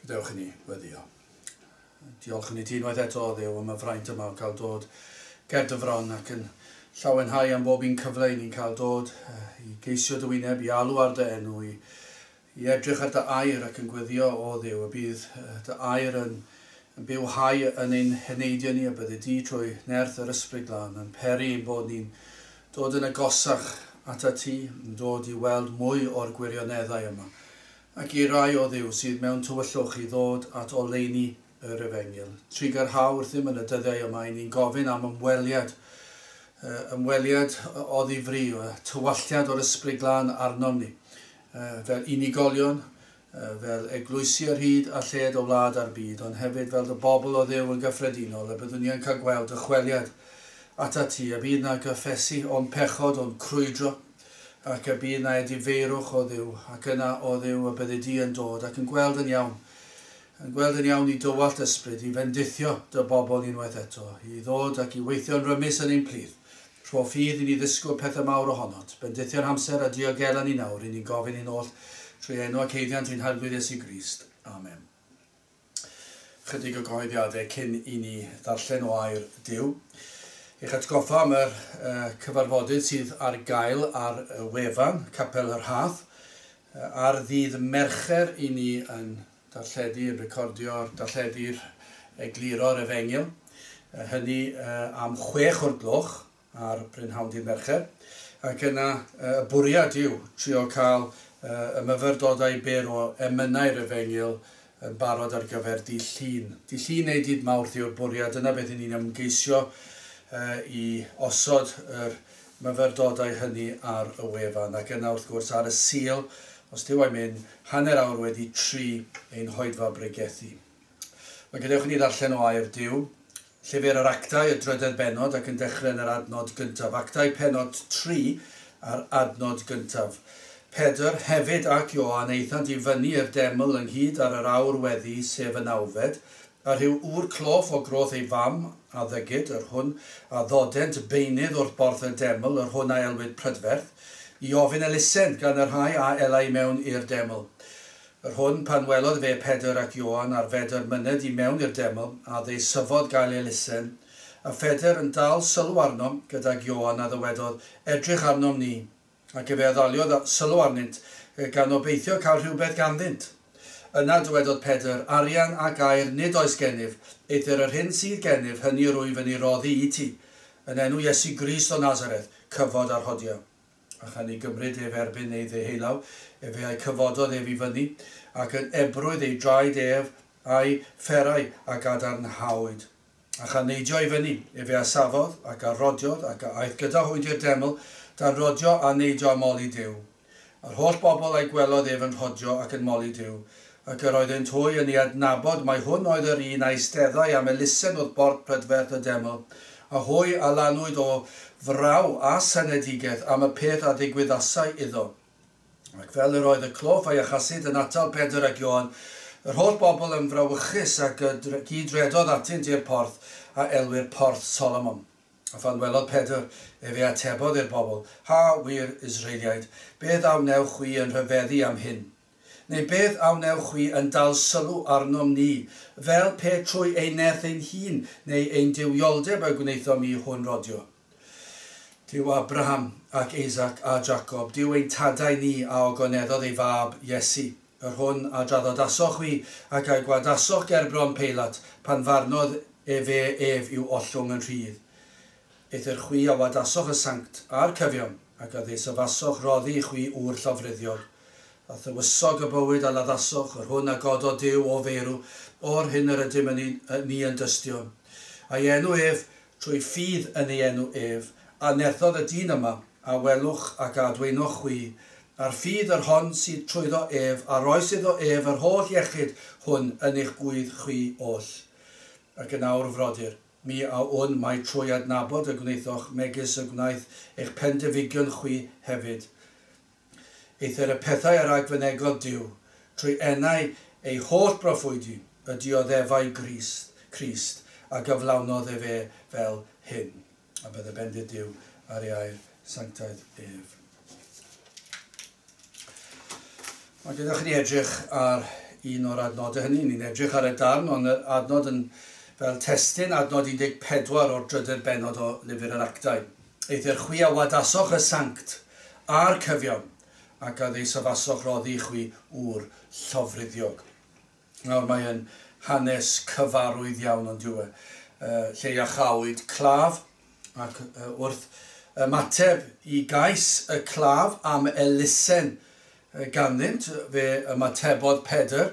Gadewch i ni weddio. Diolch i ni ti unwaith eto, Dduw, am y fraint yma o cael dod ger dy fron ac yn llawenhau am bob un cyfle i ni'n cael dod i geisio dy wyneb, i alw ar dy enw, i, i edrych ar dy air ac yn gweddio o Dduw, y bydd dy air yn, yn bywhau yn ein heneidiau ni a byddi di trwy nerth yr Ysbryd Glân yn peri ein bod ni'n dod yn agosach atat ti, yn dod i weld mwy o'r gwirioneddau yma. Ac i rai o Dduw sydd mewn tywyllwch i ddod at oleuni yr Efengyl. Trugarhau wrthym yn y dyddiau yma i ni'n gofyn am ymweliad, ymweliad oddi fri, tywalltiad o'r Ysbryd Glân arnom ni, fel unigolion, fel eglwysi ar hyd a lled o wlad a'r byd, ond hefyd fel dy bobl o Dduw yn gyffredinol, y byddwn ni yn cael gweld dychweliad atat ti, a bydd 'na gyffesu o'n pechod, o'n crwydro, ac y bydd 'na edifeirwch o Dduw, ac yna o Dduw y byddi di yn dod ac yn gweld yn iawn, yn gweld yn iawn i dywallt ysbryd, i fendithio dy bobl unwaith eto, i ddod ac i weithio'n rymus yn ein plith. Rho ffydd i ni ddisgwyl pethau mawr ohonot. Bendithio'n hamser a diogela ni nawr, i ni'n gofyn hyn oll trwy enw ac haeddiant ein Harglwydd Iesu Grist. Amen. Chydig o gyhoeddiadau cyn i ni ddarllen o air Duw. Eich atgoffa am yr uh, cyfarfodydd sydd ar gael ar y wefan Capel y Rhath. Uh, ar ddydd Mercher i ni yn darlledu, yn recordio'r darlledu'r egluro'r efengyl. Uh, hynny uh, am 6 o'r gloch ar brynhawn dydd Mercher, ac yna y bwriad yw trio cael y myfyrdodau byr o emynau'r Efengyl yn barod ar gyfer dydd Llun. Dydd Llun neu dydd Mawrth yw'r bwriad, dyna beth 'y ni'n ymgeisio i osod yr myfyrdodau hynny ar y wefan. Ac yna wrth gwrs ar y Sul, os Duw a'i myn, 3:30 ein hoedfa bregethu. Wel, gadewch i ni ddarllen o air Duw. Llyfr yr Actau, y drydedd bennod, ac yn dechrau yn yr adnod gyntaf. Actau pennod 3 a'r adnod gyntaf. Pedr hefyd ac Ioan aethant i fyny i'r deml ynghyd ar yr awr weddi, sef y nawfed, a rhyw ŵr cloff o groth ei fam a ddygid, yr hwn a ddodent beunydd wrth borth y deml, yr hwn a elwid Prydferth, i ofyn elusen gan y rhai a elai i mewn i'r deml. Yr hwn, pan welodd efe Pedr ac Ioan ar fedr myned i mewn i'r deml, a ddeisyfodd gael elusen, a Phedr yn dal sylw arno gydag Ioan, a ddywedodd, Edrych arnom ni. Ac efe a ddaliodd sylw arnynt, gan obeithio cael rhywbeth ganddynt. Yna dywedodd Pedr, Arian ac aur nid oes gennyf, eithr yr hyn sydd gennyf, hynny yr wyf yn ei roddi i ti. Yn enw Iesu Grist o Nazareth, cyfod a rhodia. A chan ei gymryd ef erbyn ei ddeheulaw, efe a'i cyfododd ef i fyny, ac yn ebrwydd ei draed ef a'i fferau a gadarnhaodd. A chan neidio i fyny, efe a safodd, ac a rodiodd, ac a aeth gyda hwynt i'r deml, dan rodio a neidio a moli Duw. A'r holl bobl a'i gwelodd ef yn rhodio ac yn moli Duw, ac yr oeddynt hwy yn ei adnabod mai hwn oedd yr un a eisteddai am elusen wrth borth prydferth y deml, a hwy a lanwyd o fraw a synedigaeth am y peth a ddigwyddasai iddo. Ac fel yr oedd y cloff a'i achasid yn atal Pedr ac Ioan, yr holl bobl yn frawychus a gyd-redodd atynt i'r porth a elwir Porth Solomon. A phan welodd Pedr, efe atebodd i'r bobl, Ha, wir Israeliaid, beth a wnewch chwi yn rhyfeddu am hyn? Neu beth a wnewch chwi yn dal sylw arnom ni, fel pe trwy ein nerth ein hun neu ein duwioldeb y gwnaethom i hwn rodio? Duw Abraham ac Isaac a Jacob, Duw ein tadau ni a ogoneddodd ei fab, Iesu, yr hwn a draddodasoch chwi ac a'i gwadasoch gerbron Peilat, pan farnodd efe ef i'w ollwng yn rhydd. Eithr chwi a wadasoch y sanct a'r cyfiawn, ac a ddeisyfasoch roddi i chwi ŵr llofruddiog. A thywysog y bywyd a laddasoch, yr hwn a gododd Duw o feirw, o'r hyn yr ydym yn ni yn dystion. A'i enw ef, trwy ffydd yn ei enw ef, a nerthodd y dyn yma, a welwch ac a adwaenoch chwi, a'r ffydd yr hon sydd trwyddo ef, a roes iddo ef yr holl iechyd hwn yn eich gŵydd chwi oll. Ac yn awr, frodyr, mi a wn mai trwy adnabod y gwnaethoch megis y gwnaeth eich pendefigion chwi hefyd. Eithr y pethau a ragfynegodd Duw, trwy enau ei holl broffwydi, y dioddefai Grist, Crist, a gyflawnodd efe fel hyn. A bydde bendith Duw ar ei air sanctaidd ef. Mae gadewch i ni edrych ar un o'r adnodau hynny. Ni'n edrych ar y darn, ond yr adnod yn fel testun adnod 14 o'r drydedd bennod o Lyfr yr Actau. Eithr chwi a wadasoch y sanct a'r cyfiawn, ac a ddeisyfasoch roddi chwi ŵr llofruddiog. Nawr mae yn hanes cyfarwydd iawn ond yw e. Lle iachawyd claf ac wrth ymateb i gais y claf am elusen ganddynt, fe ymatebodd Pedr.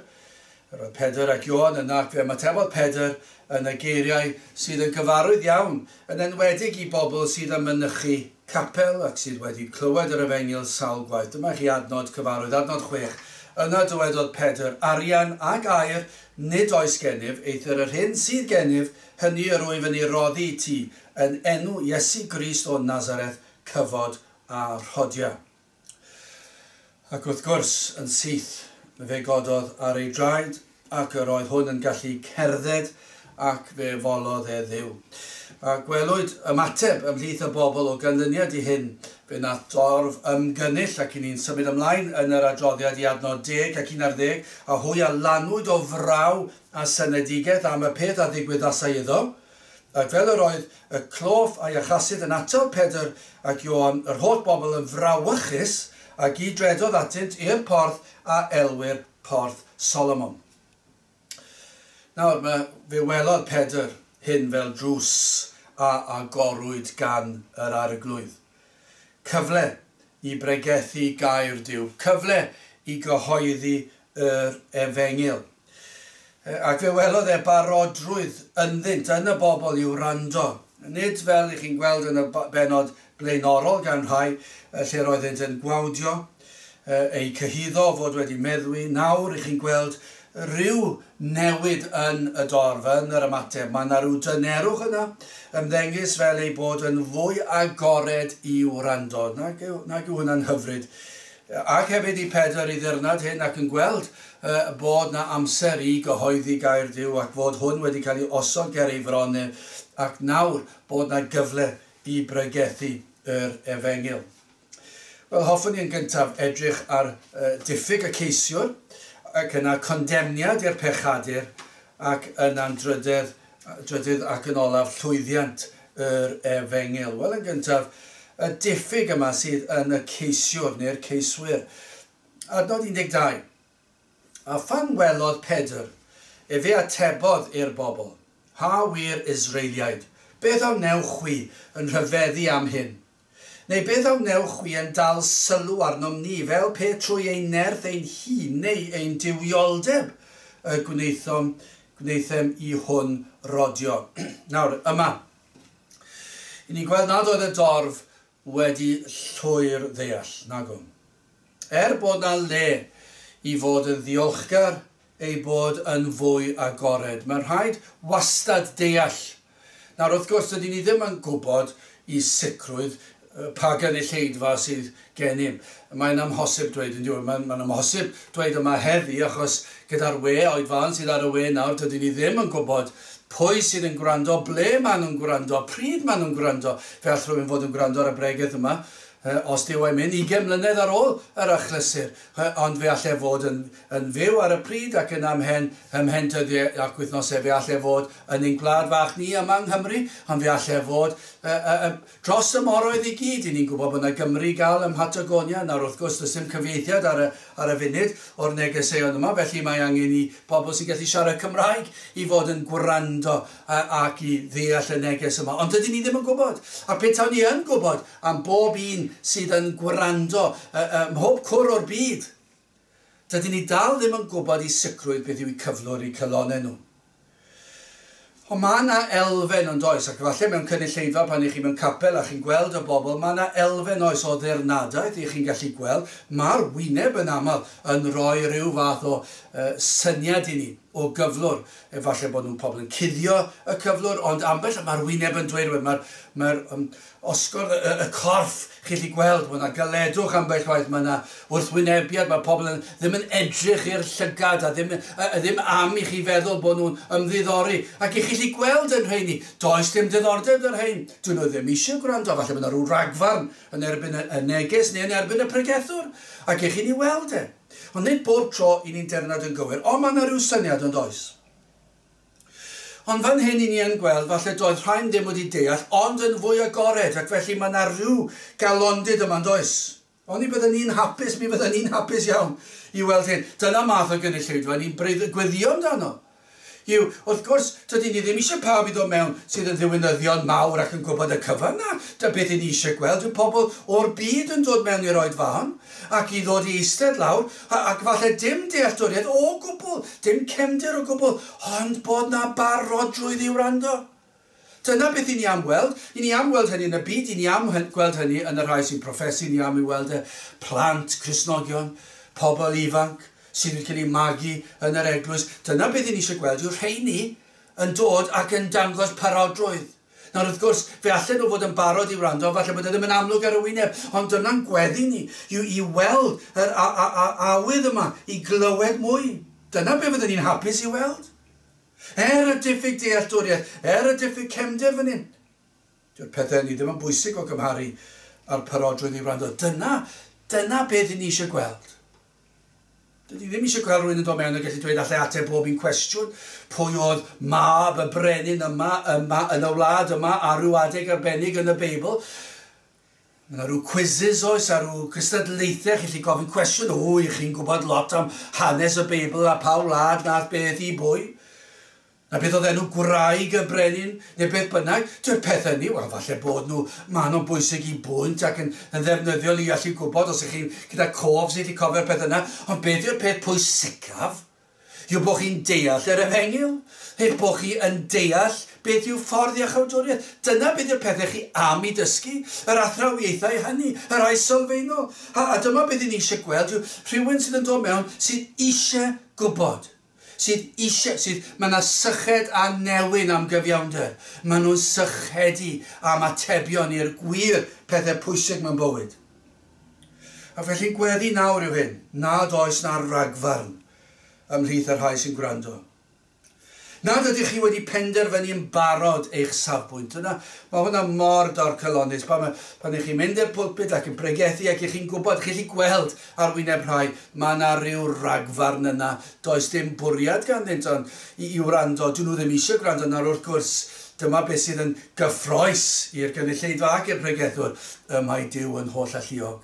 Yr oedd Pedr ac Ioan yna, ac fe ymatebodd Pedr yn y geiriau sydd yn gyfarwydd iawn, yn enwedig i bobl sydd yn mynychu capel ac sydd wedi clywed yr efengyl sawl gwaith. Dyma chi adnod cyfarwydd, adnod 6. Yna dywedodd Pedr, arian ac aur nid oes gennyf, eithr yr hyn sydd gennyf, hynny yr wyf yn ei roddi i ti, yn enw Iesu Grist o Nazareth, cyfod a rhodia. Ac wrth gwrs, yn syth, fe gododd ar ei draed, ac yr oedd hwn yn gallu cerdded, ac fe folodd e Dduw. A gwelwyd ymateb ymhlith y bobl o ganlyniad i hyn. Fe nath dorf ymgynnull, ac i ni'n symud ymlaen yn yr adroddiad i adnod 10 ac 11, a hwy a lanwyd o fraw a synedigaeth am y peth a ddigwyddasai iddo. Ac fel yr oedd y cloff a'i achasydd yn atal Pedr ac Ioan, yr holl bobl yn frawychus, a gydredodd atynt i'r porth a elwir Porth Solomon. Nawr, fe welodd Pedr hyn fel drws a agorwyd gan yr Arglwydd. Cyfle i bregethu gair Duw, cyfle i gyhoeddi yr efengyl. Ac fe welodd e barodrwydd ynddynt, yn y bobl i wrando. Nid fel i chi'n gweld yn y bennod blaenorol gan rhai, lle roeddent yn gwawdio, eu cyhuddo fod wedi meddwi. Nawr i chi'n gweld rhyw newid yn y dorf, yn yr ymateb. Mae yna rhyw dynerwch yna, ymddengys fel ei bod yn fwy agored i wrando. Nag yw hwnna'n hyfryd. Ac hefyd i Pedr i ddirnad hyn ac yn gweld bod na amser i gyhoeddi gair Duw ac fod hwn wedi cael ei osod ger ei fron ac nawr bod na gyfle i bregethu yr efengyl. Wel, hoffwn i yn gyntaf edrych ar diffyg y ceisiwr, ac yna condemniad i'r pechadur, ac yna'n drydydd ac yn olaf llwyddiant yr efengyl. Wel, yn gyntaf, y diffyg yma sydd yn y ceisiwr neu'r ceiswyr. Adnod 12. A phan welodd Pedr, efe atebodd i'r bobl, ha wir Israeliaid, beth a wnewch chwi yn rhyfeddu am hyn? Neu beth a wnewch chwi yn dal sylw arnom ni, fel pe trwy ein nerth ein hun neu ein duwioldeb y gwnaethom i hwn rodio. Nawr, yma, i ni'n gweld nad oedd y dorf wedi llwyr ddeall, nag o'n. Er bod na le i fod yn ddiolchgar, ei bod yn fwy agored. Mae'n rhaid wastad deall. Nawr, wrth gwrs, dydyn ni ddim yn gwybod i sicrwydd pa gynulleidfa sydd gennym. Mae'n amhosib dweud yn diwedd. Mae'n amhosib dweud yma heddi, achos gyda'r we oedfaon sydd ar y we nawr, dydyn ni ddim yn gwybod pwy sydd yn gwrando, ble maen nhw'n gwrando, pryd maen nhw'n gwrando. Fe all rhywun fod yn gwrando ar y bregeth yma, os dyw e'n mynd 20 mlynedd ar ôl yr achlysur, ond fe allai fod yn fyw ar y pryd ac yn ymhen dyddiau ac wythnosau, fe allai fod yn ein gwlad fach ni yma yng Nghymru, ond fe allai fod dros y moroedd i gyd. I ni'n gwybod bod yna Gymru gael ym Mhatagonia, nawr wrth gwrs does dim cyfieithiad ar y funud o'r negeseuon yma, felly mae angen i bobl sy'n gallu siarad Cymraeg i fod yn gwrando ac i ddeall y neges yma. Ond dydyn ni ddim yn gwybod. A petawn ni yn gwybod am bob un sydd yn gwrando mhob cwr o'r byd, dydyn ni dal ddim yn gwybod i sicrwydd beth yw eu cyflwr eu calonnau nhw. Ond mae yna elfen yn does, ac falle mewn cynulleidfa pan ych chi mewn capel a chi'n gweld y bobl, mae yna elfen oes o ddirnadaeth i chi'n gallu gweld. Mae'r wyneb yn aml yn rhoi rhyw fath o syniad i ni o gyflwr. Efallai bod nhw'n pobl yn cuddio y cyflwr, ond ambell mae'r wyneb yn dweud, mae'r osgordd y corff, chi'n gallu gweld, mae yna galedwch ambell waith, mae yna wrthwynebiad, mae pobl ddim yn edrych i'r llygad a ddim am i chi feddwl bod nhw'n ymddiddori. Ac i chi gallu gweld yn rheini, does dim diddordeb yn rhein, dyn nhw ddim eisiau gwrando, falle bod yna rhyw ragfarn yn erbyn y neges neu yn erbyn y pregethwr, ac i chi'n ei weld e. Ond nid bob tro i ni'n dirnad yn gywir, ond mae yna rhyw syniad yn does. Ond fan hyn i ni yn gweld, falle doedd rhain ddim wedi deall, ond yn fwy agored, ac felly mae yna rhyw galondid yma'n does. Ond mi bydden ni'n hapus, mi bydden ni'n hapus iawn i weld hyn. Dyna math o gynulleidfa ni'n gweddio amdano. Yw, wrth gwrs, dydy ni ddim eisiau pawb i ddod mewn sydd yn ddiwinyddion mawr ac yn gwybod y cyfan na. Dyna beth i ni eisiau gweld yw pobl o'r byd yn dod mewn i'r oedfa hon ac i ddod i eistedd lawr ac falle dim dealltwriaeth o gwbl, dim cefndir o gwbl, ond bod na barodrwydd i wrando. Dyna beth i ni am weld. I ni am weld hynny yn y byd, i ni am gweld hynny yn y rhai sy'n proffesu, ni am i weld y plant Cristnogion, pobl ifanc sydd wedi cael eu magu yn yr eglwys. Dyna beth i ni eisiau gweld yw'r rheini yn dod ac yn dangos parodrwydd. Nawr wrth gwrs, fe allan nhw fod yn barod i wrando, falle bod e ddim yn amlwg ar y wyneb, ond dyna'n gweddi ni, yw i weld yr awydd yma, i glywed mwy. Dyna be fyddwn ni'n hapus i weld. Er y diffyg dealltwriaeth, er y diffyg cefndir fan hyn. Dyw'r pethau ni ddim yn bwysig o gymharu â'r parodrwydd i wrando. Dyna beth i ni eisiau gweld. Dydy ddim eisiau gweld rhywun yn dod mewn a gallu dweud allai ateb bob un cwestiwn. Pwy oedd mab y brenin yma yn y wlad yma ar ryw adeg arbennig yn y Beibl. Mae yna rhyw quizzes oes a rhyw cystadlaethau, chi'n gallu gofyn cwestiwn. O, i chi'n gwybod lot am hanes y Beibl a pa wlad nath beth i bwy. Na beth oedd enw gwraig y brenin, neu beth bynnag. Dyw'r pethau ni, wel, falle bod nhw, maen nhw'n bwysig i bwynt ac yn ddefnyddiol i allu gwybod os ych chi'n gyda cof sydd wedi cofio'r peth yna. Ond beth yw'r peth pwysicaf? Yw bod chi'n deall yr efengyl. Eich bod chi yn deall beth yw ffordd iachawdwriaeth. Dyna beth yw'r pethau chi am i dysgu, yr athrawiaethau hynny, y rhai sylfaenol. A dyma beth i ni eisiau gweld yw rhywun sydd yn dod mewn sydd eisiau gwybod. Sydd eisiau, mae yna syched a newyn am gyfiawnder. Maen nhw'n sychedu am atebion i'r gwir pethau pwysig mewn bywyd. A felly'n gweddi nawr yw hyn, nad oes na ragfarn ymhlith y rhai sy'n gwrando. Nad ydych chi wedi penderfynu yn barod eich safbwynt. Yna, mae hwnna mor dorcalonnus. Pan ych chi'n mynd i'r pulpit ac yn pregethu ac ych chi'n gwybod, chi'n gallu gweld ar wyneb rhai, mae yna rhyw ragfarn yna. Does dim bwriad ganddynt ond i wrando. Dyn nhw ddim eisiau gwrando nawr wrth gwrs. Dyma beth sydd yn gyffrous i'r gynulleidfa ac i'r pregethwr. Y mae Duw yn holl alluog.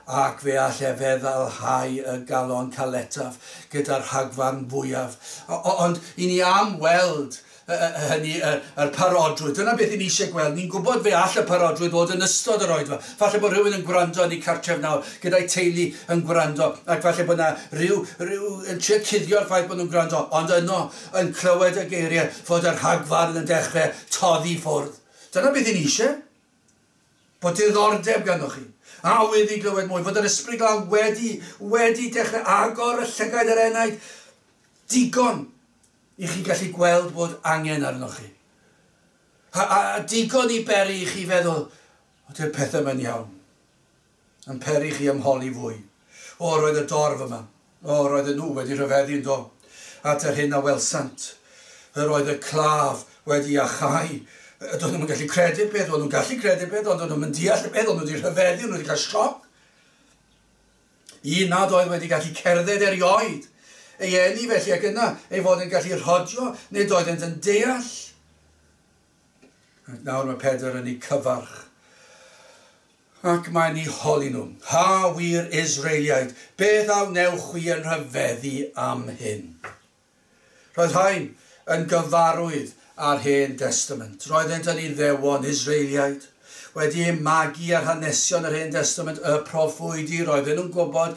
Ac fe all e feddalhau y galon caletaf gyda'r rhagfarn fwyaf. Ond i ni am weld hynny, yr parodrwydd. Dyna beth i ni eisiau gweld. Ni'n gwybod fe all y parodrwydd ddod yn ystod yr oedfa. Falle bod rhywun yn gwrando yn ei cartref nawr, gyda'i teulu yn gwrando, ac falle bod yna rhyw yn trio cuddio'r ffaith bod nhw'n gwrando, ond yno yn clywed y geiriau fod y rhagfarn yn dechrau toddi ffwrdd. Dyna beth i ni eisiau. Bod diddordeb ganddoch chi. Awydd i glywed mwy, fod yr Ysbryd Glân wedi dechrau agor y llygaid yr enaid digon i chi gallu gweld bod angen arnoch chi. A digon i beri i chi feddwl, o, dy'r pethau ma'n iawn. Yn peri chi ymholi fwy. O, roedd y dorf yma. O, roedd nhw wedi rhyfeddu yn do. At yr hyn a welsant. Yr oedd y claf wedi achau. Doedd nhw'n gallu credu'r peth, oedd nhw'n gallu credu'r peth, ond oedd nhw'n deall y peth, oedd nhw wedi rhyfeddu, nhw wedi cael sioc. Un nad oedd wedi gallu cerdded erioed. Ei eni felly ac yna, ei fod yn gallu rhodio, nid oeddent yn deall. Ac nawr mae Pedr yn ei cyfarch. Ac mae'n ei holi nhw. Ha wir Israeliaid, beth a wnewch chwi yn rhyfeddu am hyn? Roedd rhain yn gyfarwydd a'r Hen Testament. Roeddent yn Iddewon, Israeliaid, wedi eu magu ar hanesion yr Hen Testament, y proffwydi, roedden nhw'n gwybod,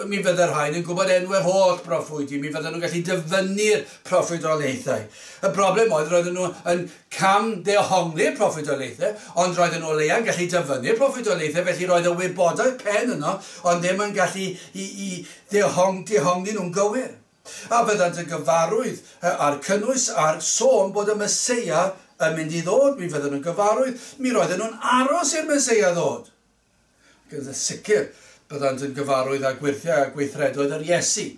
mi fydde'r rhain yn gwybod enwau'r holl proffwydi, mi fydden nhw'n gallu dyfynnu'r proffwydoliaethau. Y broblem oedd, roedden nhw yn cam dehongli'r proffwydoliaethau, ond roedden nhw o leia'n gallu dyfynnu'r proffwydoliaethau, felly roedd y wybodaeth pen yno, ond ddim yn gallu i dehongli nhw'n gywir. A byddant yn gyfarwydd a'r cynnwys a'r sôn bod y Meseia yn mynd i ddod. Mi fydden nhw'n gyfarwydd, mi roedden nhw'n aros i'r Meseia ddod. Ac yn sicr byddant yn gyfarwydd â gwirthiau a gweithredoedd yr Iesu.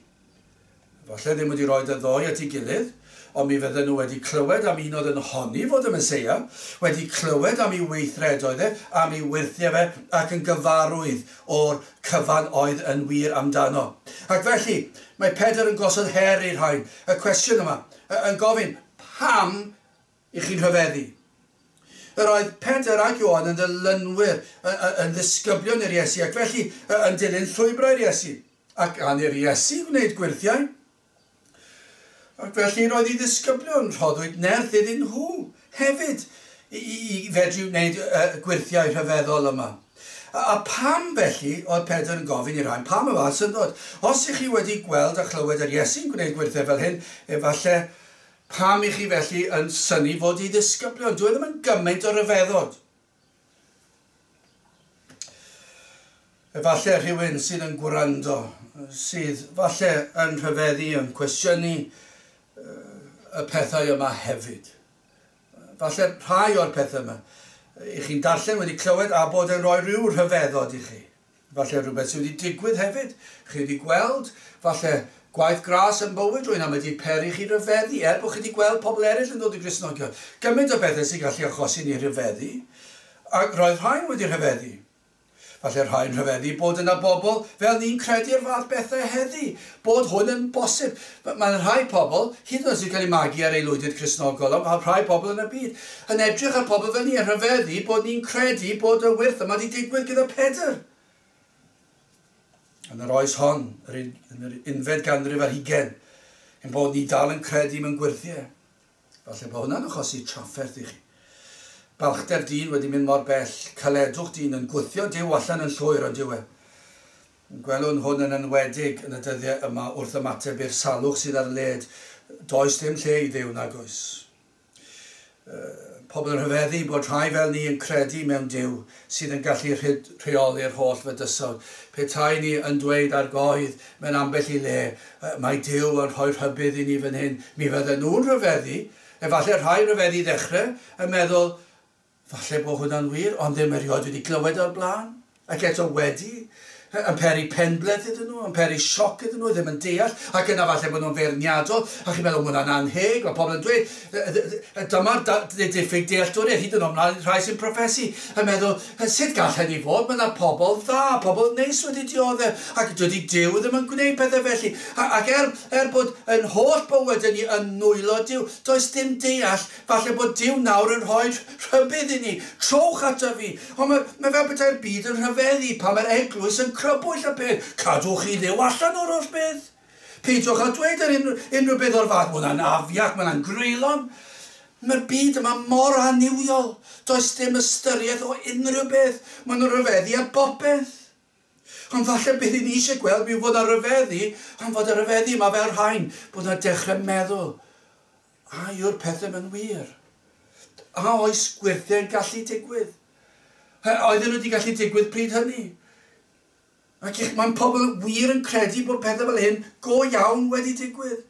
Falle ddim wedi rhoi y ddoi at ei gilydd, ond mi fydden nhw wedi clywed am un oedd yn honni fod y Meseia, wedi clywed am ei weithredoedd e, am ei wyrthiau fe, ac yn gyfarwydd o'r cyfan oedd yn wir amdano. Ac felly, mae Pedr yn gosod her i'r rhain. Y cwestiwn yma, yn gofyn, pam i chi'n rhyfeddu? Yr oedd Pedr ac Ioan yn ddilynwyr, yn ddisgyblion i'r Iesu, ac felly yn dilyn llwybrau'r Iesu. Ac gan i'r Iesu wneud gwyrthiau. Ac felly roedd ei ddisgyblion, rhoddwyd nerth iddyn nhw hefyd i fedru wneud gwyrthiau rhyfeddol yma. A pam felly oedd Pedr yn gofyn i'r rhain, pam y fath syndod? Os ych chi wedi gweld a chlywed yr Iesu'n gwneud gwyrthiau fel hyn, efallai pam i chi felly yn synnu fod ei ddisgyblion? Dyw e ddim yn gymaint o ryfeddod. Efallai rhywun sydd yn gwrando, sydd falle yn rhyfeddu, yn cwestiynu y pethau yma hefyd. Falle rhai o'r pethau yma i chi'n darllen wedi clywed a bod yn rhoi rhyw rhyfeddod i chi. Falle rhywbeth sydd wedi digwydd hefyd. Chi wedi gweld, falle gwaith gras yn bywyd rhywun am wedi peri chi rhyfeddu, er bod chi wedi gweld pobl eraill yn dod i Gristnogion. Gymaint o bethau sy'n gallu achosi ni rhyfeddu, ac roedd rhain wedi rhyfeddu. Falle rhai'n rhyfeddu bod yna bobl fel ni'n credu'r fath bethau heddi, bod hwn yn bosib. Mae'n rhai pobl, hyd yn oed sy'n cael eu magu ar aelwydydd Cristnogol, ond mae rhai pobl yn y byd, yn edrych ar pobl fel ni yn rhyfeddu bod ni'n credu bod y wyrth yma wedi digwydd gyda Pedr. Yn yr oes hon, yn yr unfed ganrif ar hugain, ein bod ni dal yn credu mewn gwyrthiau. Falle bod hwnna'n achosi trafferth i chi. Balchder dyn wedi mynd mor bell, caledwch dyn yn gwthio Duw allan yn llwyr ond dyw e. Gwelwn hwn yn enwedig yn y dyddiau yma wrth ymateb i'r salwch sydd ar led. Does dim lle i Dduw nag oes. Pobl yn rhyfeddu bod rhai fel ni yn credu mewn Duw sydd yn gallu rheoli'r holl fydysawd. Petai ni yn dweud ar goedd mewn ambell i le, mae Duw yn rhoi rhybudd i ni fan hyn. Mi fydden nhw'n rhyfeddu, efallai rhai rhyfeddu i ddechrau, yn meddwl, falle bod hwnna'n wir, ond ddim erioed wedi glywed o'r blaen. Ac eto wedi, yn peri penbleth iddyn nhw, yn peri sioc iddyn nhw, ddim yn deall, ac yna falle bod nhw'n feirniadol, a chi'n meddwl, hwnna'n anheg, mae pobl yn dweud, dyma'r diffyg dealltwriaeth, hyd yn oed mlaen rhai sy'n proffesu, yn meddwl, sut gall hynny fod? Mae yna pobl dda, pobl neis wedi dioddef, ac dydy Duw ddim yn gwneud pethau felly. Ac er bod yn holl bywyd ni yn nwylo Duw, does dim deall, falle bod Duw nawr yn rhoi rhybudd i ni, trowch ato fi. Ond mae fel petai'r byd yn rhyfeddu pan mae'r eglwys yn crybwyll y peth. Cadwch chi Dduw allan o'r holl beth. Peidiwch â dweud yr unrhyw beth o'r fath. Mae hwnna'n afiach, mae hwnna'n greulon. Mae'r byd yma mor annuwiol. Does dim ystyriaeth o unrhyw beth. Maen nhw'n rhyfeddu ar bopeth. Ond falle beth i ni eisiau gweld yw fod yna ryfeddu, ond fod y rhyfeddu yma fel rhain, bod yna dechrau meddwl. A yw'r pethau yma'n wir? A oes gwyrthiau'n gallu digwydd? Oedden nhw wedi gallu digwydd pryd hynny? Ac mae'n pobl wir yn credu bod pethau fel hyn go iawn wedi digwydd.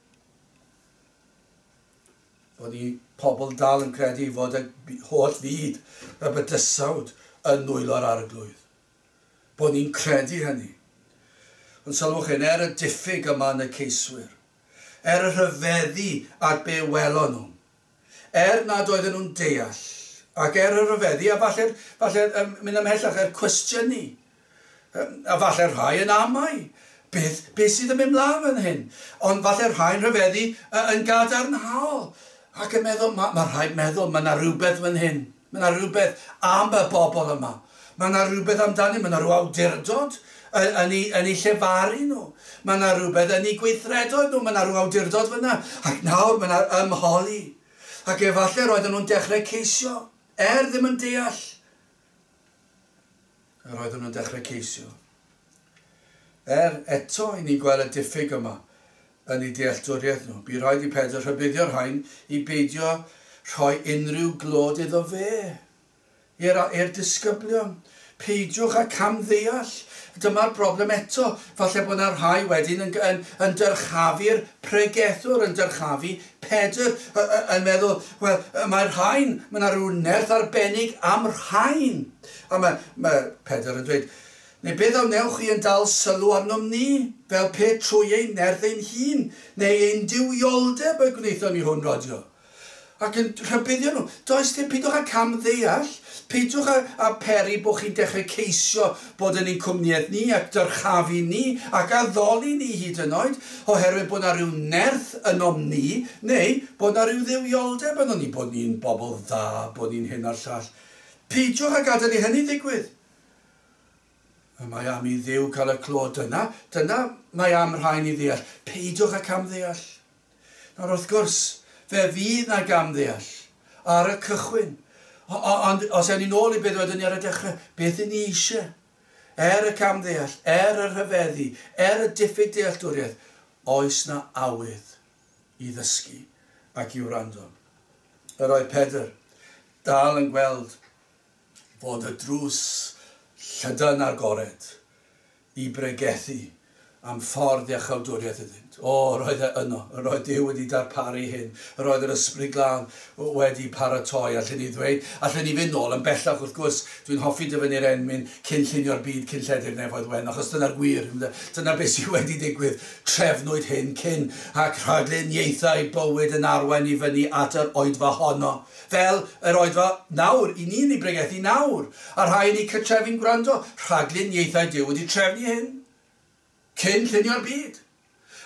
Bod ni pobl dal yn credu fod y holl fyd, y bydysawd, yn nwylo'r arglwydd. Bod ni'n credu hynny. Ond sylwch hyn, er y diffyg yma yn y ceiswyr, er y rhyfeddu at be welon nhw, er nad oedden nhw'n deall, ac er y rhyfeddu, a falle mynd ymhellach, er cwestiynu, a falle rhai yn amau, beth sydd yn mynd mlaen fan hyn? Ond falle rhai'n rhyfeddu yn gadarnhaol, ac yn meddwl, mae rhaid meddwl, mae yna rhywbeth fan hyn, mae yna rhywbeth am y bobl yma, mae yna rhywbeth amdani, mae yna rhyw awdurdod yn ei llefaru nhw, mae yna rhywbeth yn ei gweithredoedd nhw, mae yna rhyw awdurdod fyna, ac nawr mae yna ymholi. Ac efallai roedden nhw'n dechrau ceisio, er ddim yn deall. Roedden nhw'n dechrau ceisio. Er eto i ni gweld y diffyg yma yn ei dealltwriaeth nhw. Bu rhaid i Pedr rhybuddio'r rhain i beidio rhoi unrhyw glod iddo fe, i'r disgyblion. Peidiwch â camddeall. Dyma'r broblem eto. Falle bod yna rhai wedyn yn dyrchafu'r pregethwr, yn dyrchafu Pedr, yn meddwl, wel, mae'r rhain, mae yna rhyw nerth arbennig am rhain. A mae Pedr yn dweud, Neu beth a wnewch chi yn dal sylw arnom ni, fel pe trwy ein nerth ein hun, neu ein duwioldeb y gwnaethon ni hwn rodio? Ac yn rhybuddio nhw, does dim, peidiwch â cam ddeall, peidiwch â peri bod chi'n dechrau ceisio bod yn ein cwmniaeth ni ac dyrchafu ni ac addoli ni hyd yn oed, oherwydd bod na rhyw nerth ynom ni, neu bod na rhyw dduwioldeb ynom ni, bod ni'n bobl dda, bod ni'n hyn a'r llall. Peidiwch â gadael i hynny ddigwydd. Y mae am i Dduw cael y clod dyna, dyna mae am rhai ni ddeall. Peidiwch â camddeall. Nawr wrth gwrs, fe fydd na gamddeall ar y cychwyn. Ond os ewn ni nôl i beth wedyn ni ar y dechrau, beth i ni eisiau? Er y camddeall, er y rhyfeddu, er y diffyg dealltwriaeth, oes na awydd i ddysgu ac i wrando. Yr oedd Pedr dal yn gweld fod y drws llydan agored i bregethu am ffordd iachawdwriaeth iddynt. O, roedd e yno, yr oedd Duw wedi darparu hyn, yr oedd yr Ysbryd Glân wedi paratoi, allen ni ddweud, allen ni fynd nôl yn bellach wrth gwrs, dwi'n hoffi dyfynnu'r emyn cyn llunio'r byd, cyn lledu'r nefoedd wen, achos dyna'r gwir, dyna beth sydd wedi digwydd, trefnwyd hyn cyn, ac rhagluniaethau bywyd yn arwain i fyny at yr oedfa honno, fel yr oedfa nawr, i ni'n ei bregethu nawr, a rhai yn eu cartrefi'n gwrando, rhagluniaethau Duw wedi trefnu hyn, cyn llunio'r byd.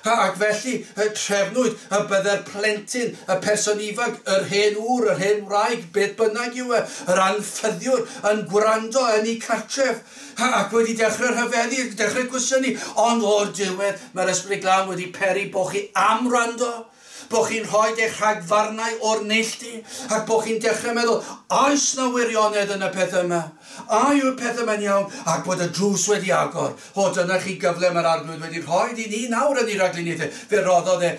Ac felly trefnwyd y bydde'r plentyn, y person ifanc, yr hen ŵr, yr hen wraig, beth bynnag yw e, yr anffyddiwr yn gwrando yn ei cartref ac wedi dechrau rhyfeddu, dechrau cwestiynu, ond o'r diwedd mae'r Ysbryd Glân wedi peri bod chi am wrando, bod chi'n rhoi eich rhagfarnau o'r neilltu, ac bod chi'n dechrau meddwl, oes na wirionedd yn y peth yma? A yw'r peth yma'n iawn? Ac bod y drws wedi agor. O, dyna chi gyfle mae'r Arglwydd wedi rhoi i ni nawr yn ei ragluniaethau. Fe roddodd e,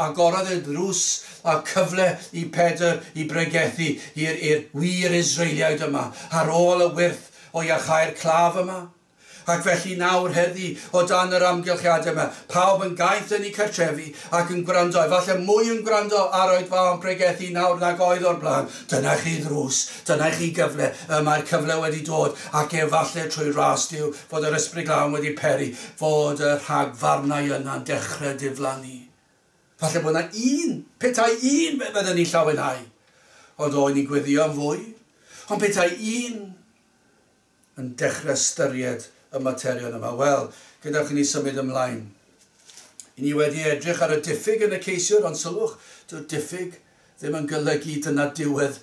agorodd e drws a cyfle i Pedr i bregethu i'r wir Israeliaid yma, ar ôl y wyrth o iachau'r claf yma. Ac felly nawr heddi, o dan yr amgylchiadau yma, pawb yn gaeth yn eu cartrefi ac yn gwrando, efallai mwy yn gwrando ar oedfa o'n pregethu nawr nag oedd o'r blaen. Dyna chi ddrws, dyna chi gyfle, y mae'r cyfle wedi dod, ac efallai trwy ras Duw fod yr Ysbryd Glân wedi peri fod y rhagfarnau yna'n dechrau diflannu. Falle bod yna un, petai un fe fydden ni'n llawenhau, ond o'n i'n gweddio am fwy, ond petai un yn dechrau ystyried y materion yma. Wel, gadewch i ni symud ymlaen. I ni wedi edrych ar y diffyg yn y ceisiwr, ond sylwch, dyw'r diffyg ddim yn golygu dyna diwedd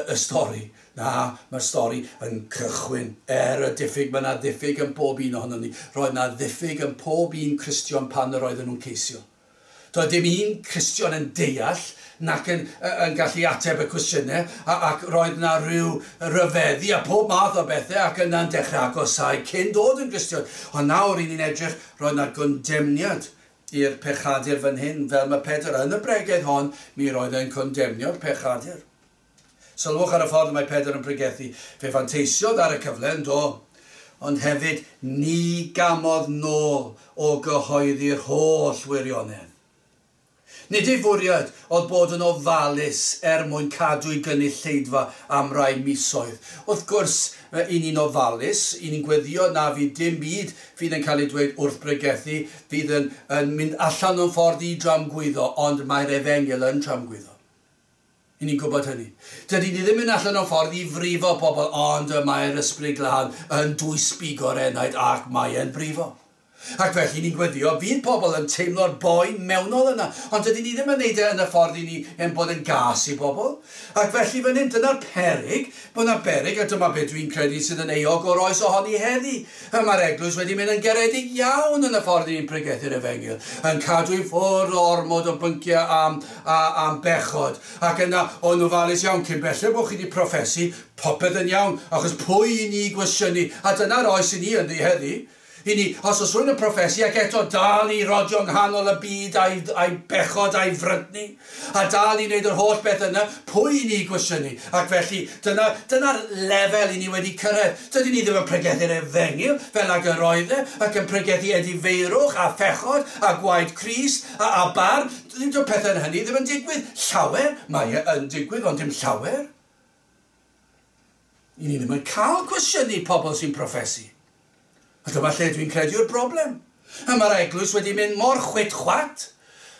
y stori. Na, mae'r stori yn cychwyn. Er y diffyg, mae yna ddiffyg yn pob un ohonom ni. Roedd yna ddiffyg yn pob un Cristion pan yr oedden nhw'n ceisio. Doedd dim un Cristion yn deall nac yn gallu ateb y cwestiynau, ac roedd yna rhyw ryfeddu a pob math o bethau ac yna'n dechrau agosau cyn dod yn Gristion. Ond nawr i ni'n edrych, roedd yna gondemniad i'r pechadur fan hyn, fel mae Pedr yn y bregeth hon, mi roedd e'n condemnio'r pechadur. Sylwch ar y ffordd mae Pedr yn pregethu, fe fanteisiodd ar y cyfle yn do, ond hefyd ni gamodd nôl o gyhoeddi'r holl wirionedd. Nid ei fwriad oedd bod yn ofalus er mwyn cadw ei gynulleidfa am rai misoedd. Wrth gwrs, i ni'n ofalus, i ni'n gweddio na fydd dim byd fydd yn cael ei dweud wrth bregethu, fydd yn mynd allan o'n ffordd i dramgwyddo, ond mae'r efengyl yn tramgwyddo. I ni'n gwybod hynny. Dydy ni ddim yn allan o'n ffordd i frifo pobl, ond y mae'r Ysbryd Glân yn dwysbigo'r enaid ac mae e'n brifo. Ac felly ni'n gweddio, fydd pobl yn teimlo'r boen mewnol yna, ond dydyn ni ddim yn neud e yn y ffordd i ni yn bod yn gas i bobl. Ac felly fan hyn, dyna'r peryg, bod yna beryg, a dyma beth dwi'n credu sydd yn euog o'r oes ohoni heddi. A mae'r eglwys wedi mynd yn garedig iawn yn y ffordd i ni'n pregethu'r efengyl, yn cadw i ffwrdd o ormod o bynciau am bechod. Ac yna, o'n ofalus iawn, cyn belled bod chi wedi proffesu, popeth yn iawn, achos pwy i ni gwestiynu, a dyna'r oes i ni ynddi heddi. I ni, os oes rhywun yn proffesu ac eto dal i rodio nghanol y byd a'i bechod a'i frydni, a dal i wneud yr holl beth yna, pwy i ni gwestiynu? Ac felly, dyna'r lefel i ni wedi cyrraedd. Dydyn ni ddim yn pregethu'r efengyl fel ag yr oedd e, ac yn pregethu edifeirwch a phechod a gwaed Crist a barn. Dyw'r pethau hynny ddim yn digwydd. Llawer, mae e yn digwydd, ond dim llawer. I ni ddim yn cael cwestiynu pobl sy'n proffesu. A dyma lle dwi'n credu'r broblem. A mae'r eglwys wedi mynd mor chwit-chwat.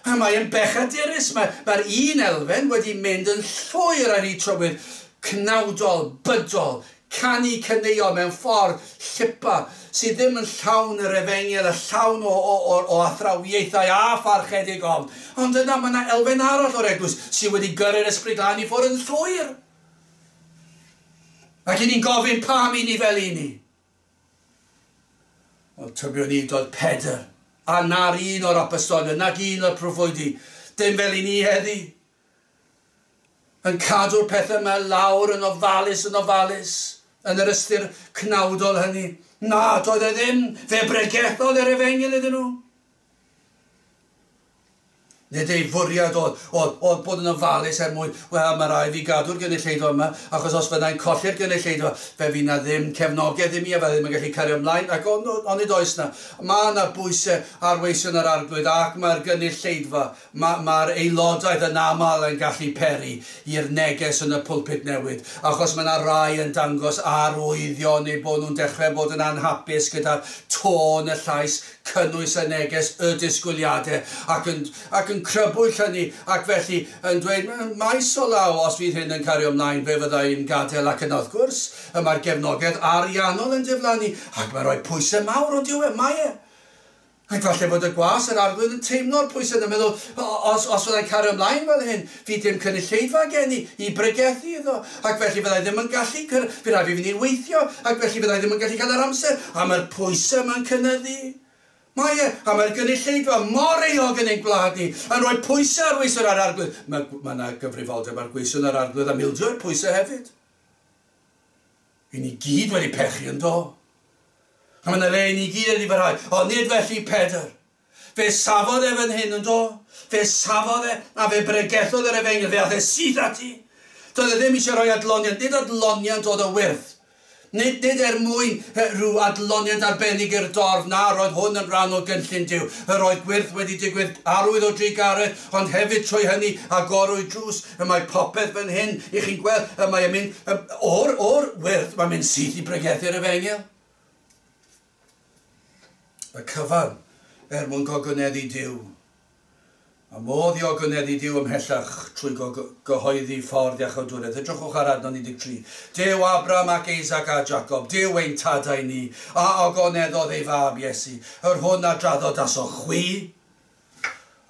A mae'n bechadurus. Mae'r un elfen wedi mynd yn llwyr ar ei trywydd cnawdol, bydol, canu caneuon mewn ffordd llipa sydd ddim yn llawn yr efengyl, y llawn o athrawiaethau a pharchedig ofn. Ond yna mae yna elfen arall o'r eglwys sydd wedi gyrru'r Ysbryd Glân i ffwrdd yn llwyr. Ac i ni'n gofyn pam i ni fel i ni. Wel, tybio ni doedd Pedr, a na'r un o'r apostolion, nag un o'r proffwydi, dim fel i ni heddi. Yn cadw'r pethau yma lawr yn ofalus, yn ofalus, yn yr ystyr cnawdol hynny. Na, doedd e ddim, fe bregethodd yr efengyl iddyn nhw. Nid ei fwriad oedd bod yn ofalus er mwyn, wel, mae rhaid fi gadw'r gynulleidfa yma, achos os fyddai'n colli'r gynulleidfa, fe fydd na ddim cefnogaeth i mi, a fe ddim yn gallu cario ymlaen, ac onid oes na. Mae yna bwysau ar weision yr Arglwydd, ac mae'r gynulleidfa, mae'r aelodaeth yn aml yn gallu peri i'r neges yn y pulpit newid, achos mae yna rai yn dangos arwyddion neu bod nhw'n dechrau bod yn anhapus gyda'r tôn, y llais, cynnwys y neges, y disgwyliadau, ac yn crybwyll hynny, ac felly yn dweud, maes o law, os fydd hyn yn cario ymlaen, fe fydda i'n gadael, ac yna wrth gwrs, y mae'r gefnogaeth ariannol yn diflannu, ac mae'n rhoi pwysau mawr, ond dyw e, mae e. Ac falle bod y gwas yr Arglwydd yn teimlo'r pwysau yn meddwl, os fyddai'n cario ymlaen fel hyn, fydd dim cynulleidfa gen i i bregethu iddo, ac felly fyddai ddim yn gallu, fydd rhaid fi fynd i weithio, ac felly fyddai ddim yn gallu cael yr amser, a mae'r pwysau yma'n cynyddu. Mae e, a mae'r gynulleidfa mor euog yn ein gwlad ni, yn rhoi pwysau ar weision yr Arglwydd. Mae yna gyfrifoldeb ar gweision yr Arglwydd am ildio'r pwysau hefyd. I ni gyd wedi pechu yn do. A mae yna le i ni gyd wedi parhau. Ond nid felly Pedr. Fe safodd e fan hyn yn do. Fe safodd e a fe bregethodd yr efengyl. Fe aeth e syth ati. Doedd e ddim eisiau rhoi adloniant. Nid adloniant oedd y wyrth. Nid er mwyn rhyw adloniant arbennig i'r dorf, na, roedd hwn yn rhan o gynllun Duw. Yr oedd gwyrth wedi digwydd arwydd o drugaredd, ond hefyd trwy hynny agorwyd drws. Y mae popeth fan hyn, i chi'n gweld, y mae yn mynd, o'r wyrth, mae'n mynd syth i bregethu'r efengyl. Y cyfan er mwyn gogoneddu Duw. A modd i ogoneddu Duw ymhellach trwy gyhoeddi ffordd iachawdwriaeth. Edrychwch ar adnod 13. Duw Abraham ac Isaac a Jacob, Duw ein tadau ni, a ogoneddodd ei fab Iesu, yr hwn a draddodasoch chwi,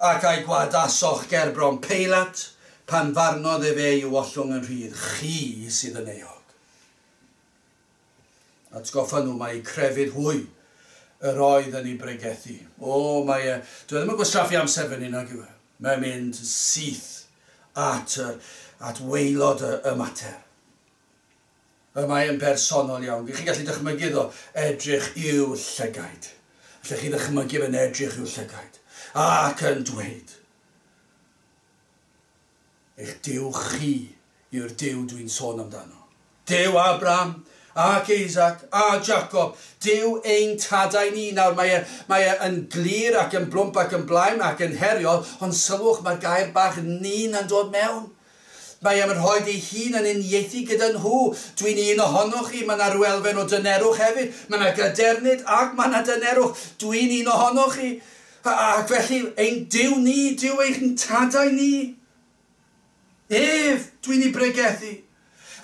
ac a'i gwadasoch gerbron Peilat, pan farnodd efe i'w ollwng yn rhydd, chi sydd yn euog. Atgoffa nhw mae crefydd hwy yr oedd yn ei bregethu. O, mae e... Dwi ddim yn gwastraffu amser fan hyn, nag yw e. Mae'n mynd syth at waelod y mater. Y mae yn bersonol iawn. Chi'n gallu dychmygu iddo edrych i'w llygaid. Allech chi ddychmygu fe'n edrych i'w llygaid. Ac yn dweud, eich Duw chi yw'r Duw dwi'n sôn amdano. Duw Abraham ac Isaac a Jacob, Duw ein tadau ni. Nawr mae e yn glir ac yn blwmp ac yn blaen ac yn heriol, ond sylwch mae'r gair bach ni'n yn dod mewn. Mae e'n rhoi ei hun yn uniaethu gyda nhw. Dwi'n un ohonoch chi, mae yna rhyw elfen o dynerwch hefyd. Mae yna gadernid ac mae yna dynerwch. Dwi'n un ohonoch chi. Ac felly ein Duw ni, Duw ein tadau ni. Ef, dwi'n ei bregethu.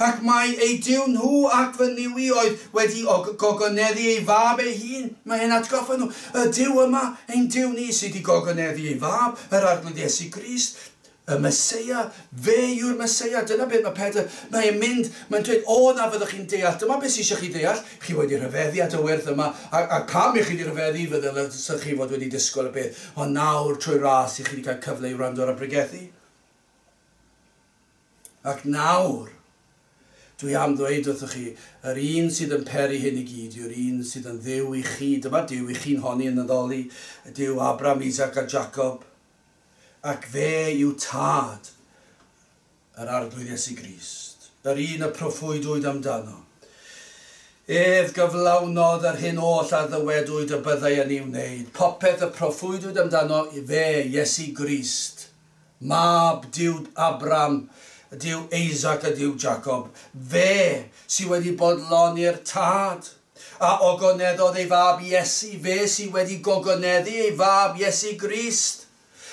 Ac mae ei Duw nhw ac fy Nuw i oedd wedi gogoneddu ei fab ei hun. Mae e'n atgoffa nhw. Y Duw yma, ein Duw ni sydd wedi gogoneddu ei fab, yr Arglwydd Iesu Grist, y Meseia, fe yw'r Meseia. Dyna beth mae Pedr, mae'n mynd, mae'n dweud, o na fyddwch chi'n deall, dyma beth sydd eisiau chi deall, chi wedi rhyfeddu at y wyrth yma, a pam i chi wedi rhyfeddu, fyddech chi fod wedi disgwyl y beth, ond nawr trwy ras i chi wedi cael cyfle i wrando ar y bregethu. Ac nawr, dwi am ddweud wrthych chi, yr un sydd yn peri hyn i gyd yw'r un sydd yn Dduw i chi. Dyma Duw i chi'n honni yn addoli, Duw Abraham, Isaac a Jacob. Ac fe yw tad yr Arglwydd Iesu Grist, yr un y proffwydwyd amdano. Ef gyflawnodd yr hyn oll a ddywedwyd y byddai yn ei wneud. Popeth y proffwydwyd amdano fe, Iesu Grist, mab Duw Abraham, Duw Isaac a Duw Jacob, fe sydd wedi bodloni'r tad. A ogoneddodd ei fab Iesu, fe sydd wedi gogoneddu ei fab Iesu Grist.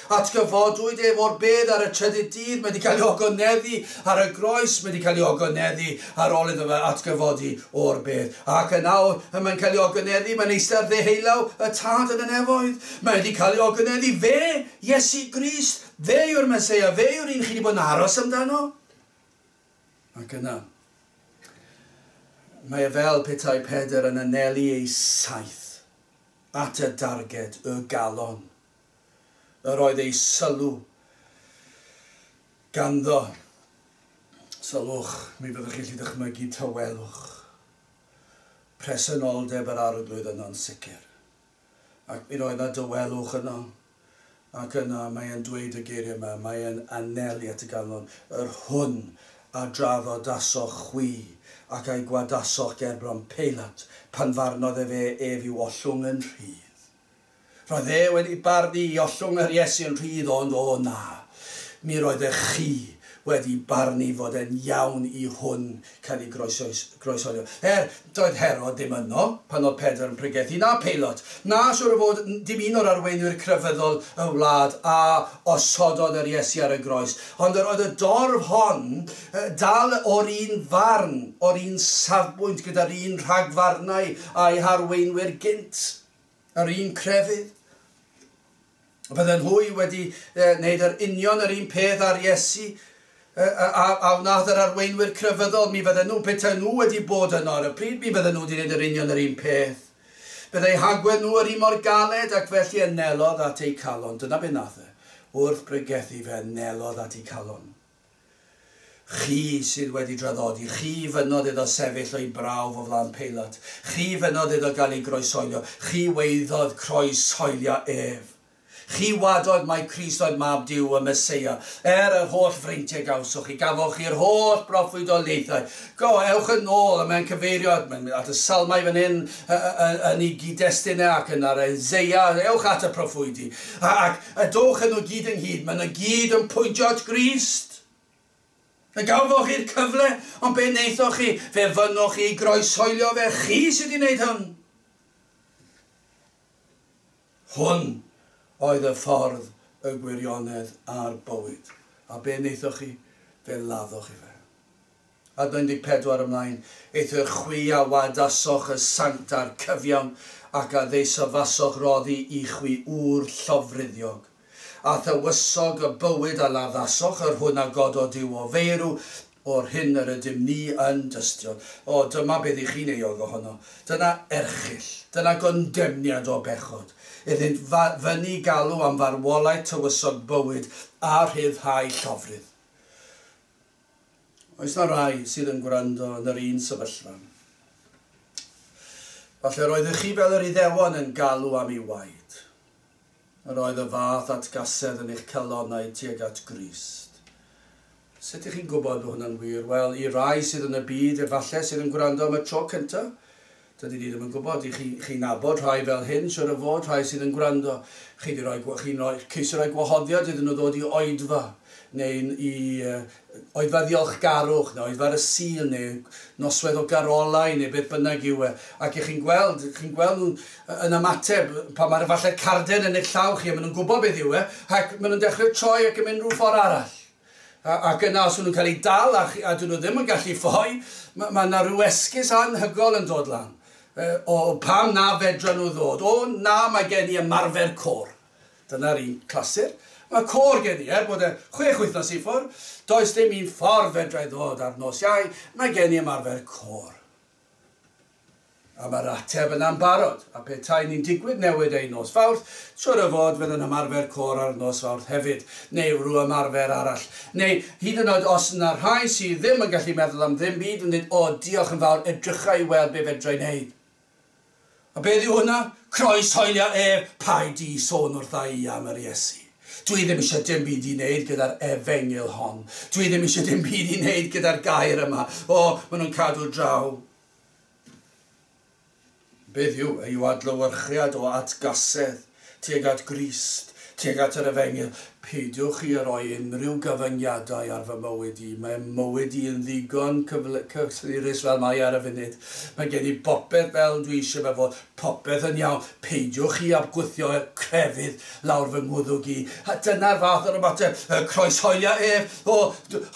Atgyfodwyd ef o'r bedd ar y trydydd dydd, mae wedi cael ei ogoneddu ar y groes, mae wedi cael ei ogoneddu ar ôl iddo fe atgyfodi o'r bedd. Ac yn awr, mae'n cael ei ogoneddu, mae'n eistedd ddeheulaw y Tad yn y nefoedd. Mae wedi cael ei ogoneddu fe, Iesu Grist, fe yw'r Meseia, fe yw'r un chi wedi bod yn aros amdano. Ac yna, mae e fel petai Pedr yn anelu ei saeth at y darged, y galon. Yr oedd ei sylw ganddo. Sylwch, mi fyddwch chi'n gallu dychmygu tawelwch. Presenoldeb yr Arglwydd yno'n sicr. Ac mi roedd yna dawelwch yno. Ac yna mae e'n dweud y geiriau yma, mae e'n anelu at y galon, yr hwn a draddodasoch chwi ac a'i gwadasoch gerbron Peilat pan farnodd efe ef i'w ollwng yn rhydd. Roedd e wedi barnu i ollwng yr Iesu yn rhydd, ond o na, mi roedd e chi wedi barnu fod e'n iawn i hwn cael ei groeshoelio. Doedd Herod ddim yno pan oedd Pedr yn pregethu, na Peilat, na siŵr o fod dim un o'r arweinwyr crefyddol y wlad a osododd yr Iesu ar y groes. Ond yr oedd y dorf hon dal o'r un farn, o'r un safbwynt gyda'r un rhagfarnau a'i harweinwyr gynt, yr un crefydd. Bydden hwy wedi wneud yr union yr un peth ar Iesu a wnaeth yr arweinwyr crefyddol. Mi fydden nhw, petai nhw wedi bod yno ar y pryd, mi fydden nhw wedi wneud yr union yr un peth. Byddai hagwedd nhw yr un mor galed ac felly anelodd at eu calon. Dyna be nath e. Wrth bregethu fe anelodd at eu calon. Chi sydd wedi draddodi, chi fynodd iddo sefyll o'i brawf o flaen Peilat, chi fynodd iddo gael ei groeshoelio, chi weiddodd croeshoelio ef. Chi wadodd mai Crist oedd mab Duw y Meseia, yr holl freintiau gawsoch chi, gafoch chi'r holl broffwydoliaethau. Go, ewch yn ôl, a mae'n cyfeirio at y Salmau fan hyn yn ei gyd-destunau ac yn ar Eseia, ewch at y proffwydi. Ac a dowch yn nhw gyd ynghyd, maen nhw gyd yn pwyntio at Grist. Fe gafoch chi'r cyfle, ond be wnaethoch chi? Fe fynnoch chi groeshoelio fe, chi sydd wedi wneud hwn. Hwn oedd y ffordd, y gwirionedd a'r bywyd. A be wnaethoch chi? Fe laddoch chi fe. A 14 ymlaen, eithr chwi a wadasoch y sanct a'r cyfiawn ac a ddeisyfasoch roddi i chwi ŵr llofruddiog. A thywysog y bywyd a laddasoch yr hwn a gododd Duw o feirw, o'r hyn yr ydym ni yn dystion. O, dyma beth i chi'n euog ohono. Dyna erchyll, dyna gondemniad o bechod. Iddynt fyny galw am farwolaeth tywysog bywyd a rhyddhau llofrudd. Oes na rai sydd yn gwrando yn yr un sefyllfa? Falle roeddech chi fel yr Iddewon yn galw am ei waed. Yr oedd y fath atgasedd yn eich calonnau tuag at Grist. Sut ych chi'n gwybod bod hwnna'n wir? Wel, i rai sydd yn y byd, efallai sydd yn gwrando am y tro cyntaf, dydy ni ddim yn gwybod. I chi nabod rhai fel hyn, siwr o fod, rhai sydd yn gwrando. Chi wedi rhoi, chi'n rhoi, ceisio rhoi gwahoddiad iddyn nhw ddod i oedfa, neu i oedfa ddiolchgarwch, neu oedfa ar y Sul, neu noswaith o garolau, neu beth bynnag yw e. Ac chi'n gweld nhw'n yn ymateb, pan mae'r falle carden yn eich llaw chi, a maen nhw'n gwybod beth yw e, ac maen nhw'n dechrau troi ac yn mynd rhyw ffordd arall. Ac yna, os nhw'n cael eu dal a dyn nhw ddim yn gallu ffoi, mae yna rhyw esgus anhygol yn dod lan. O pam na fedra nhw ddod? O na, mae gen i ymarfer côr. Dyna'r un clasur. Mae côr gen i, bod e 6 wythnos i ffwrdd, does dim un ffordd fedra i ddod ar nos Iau, mae gen i ymarfer côr. A mae'r ateb yna'n barod, a petai ni'n digwydd newid ein nos Fawrth, siŵr o fod fydd yn ymarfer côr ar nos Fawrth hefyd, neu rhyw ymarfer arall. Neu hyd yn oed os yna rhai sydd ddim yn gallu meddwl am ddim byd yn dweud, o, diolch yn fawr, edrycha i weld be fedra i wneud. A beth yw hwnna? Croeshoelio ef, paid di sôn wrtha i am yr Iesu. Dwi ddim eisiau dim byd i wneud gyda'r efengyl hon. Dwi ddim eisiau dim byd i wneud gyda'r gair yma. O, maen nhw'n cadw draw. Beth yw? Yw adlewyrchiad o atgasedd tuag at Grist, tuag at yr efengyl. Peidiwch chi roi unrhyw gyfyngiadau ar fy mywyd i. Mae mywyd i yn ddigon cysurus fel mae ar y funud. Mae gen i bopeth fel dwi eisiau fe fod, popeth yn iawn. Peidiwch chi â gwthio crefydd lawr fy ngwddwg i. A dyna'r fath o'r ymateb, y croeshoelio ef. O,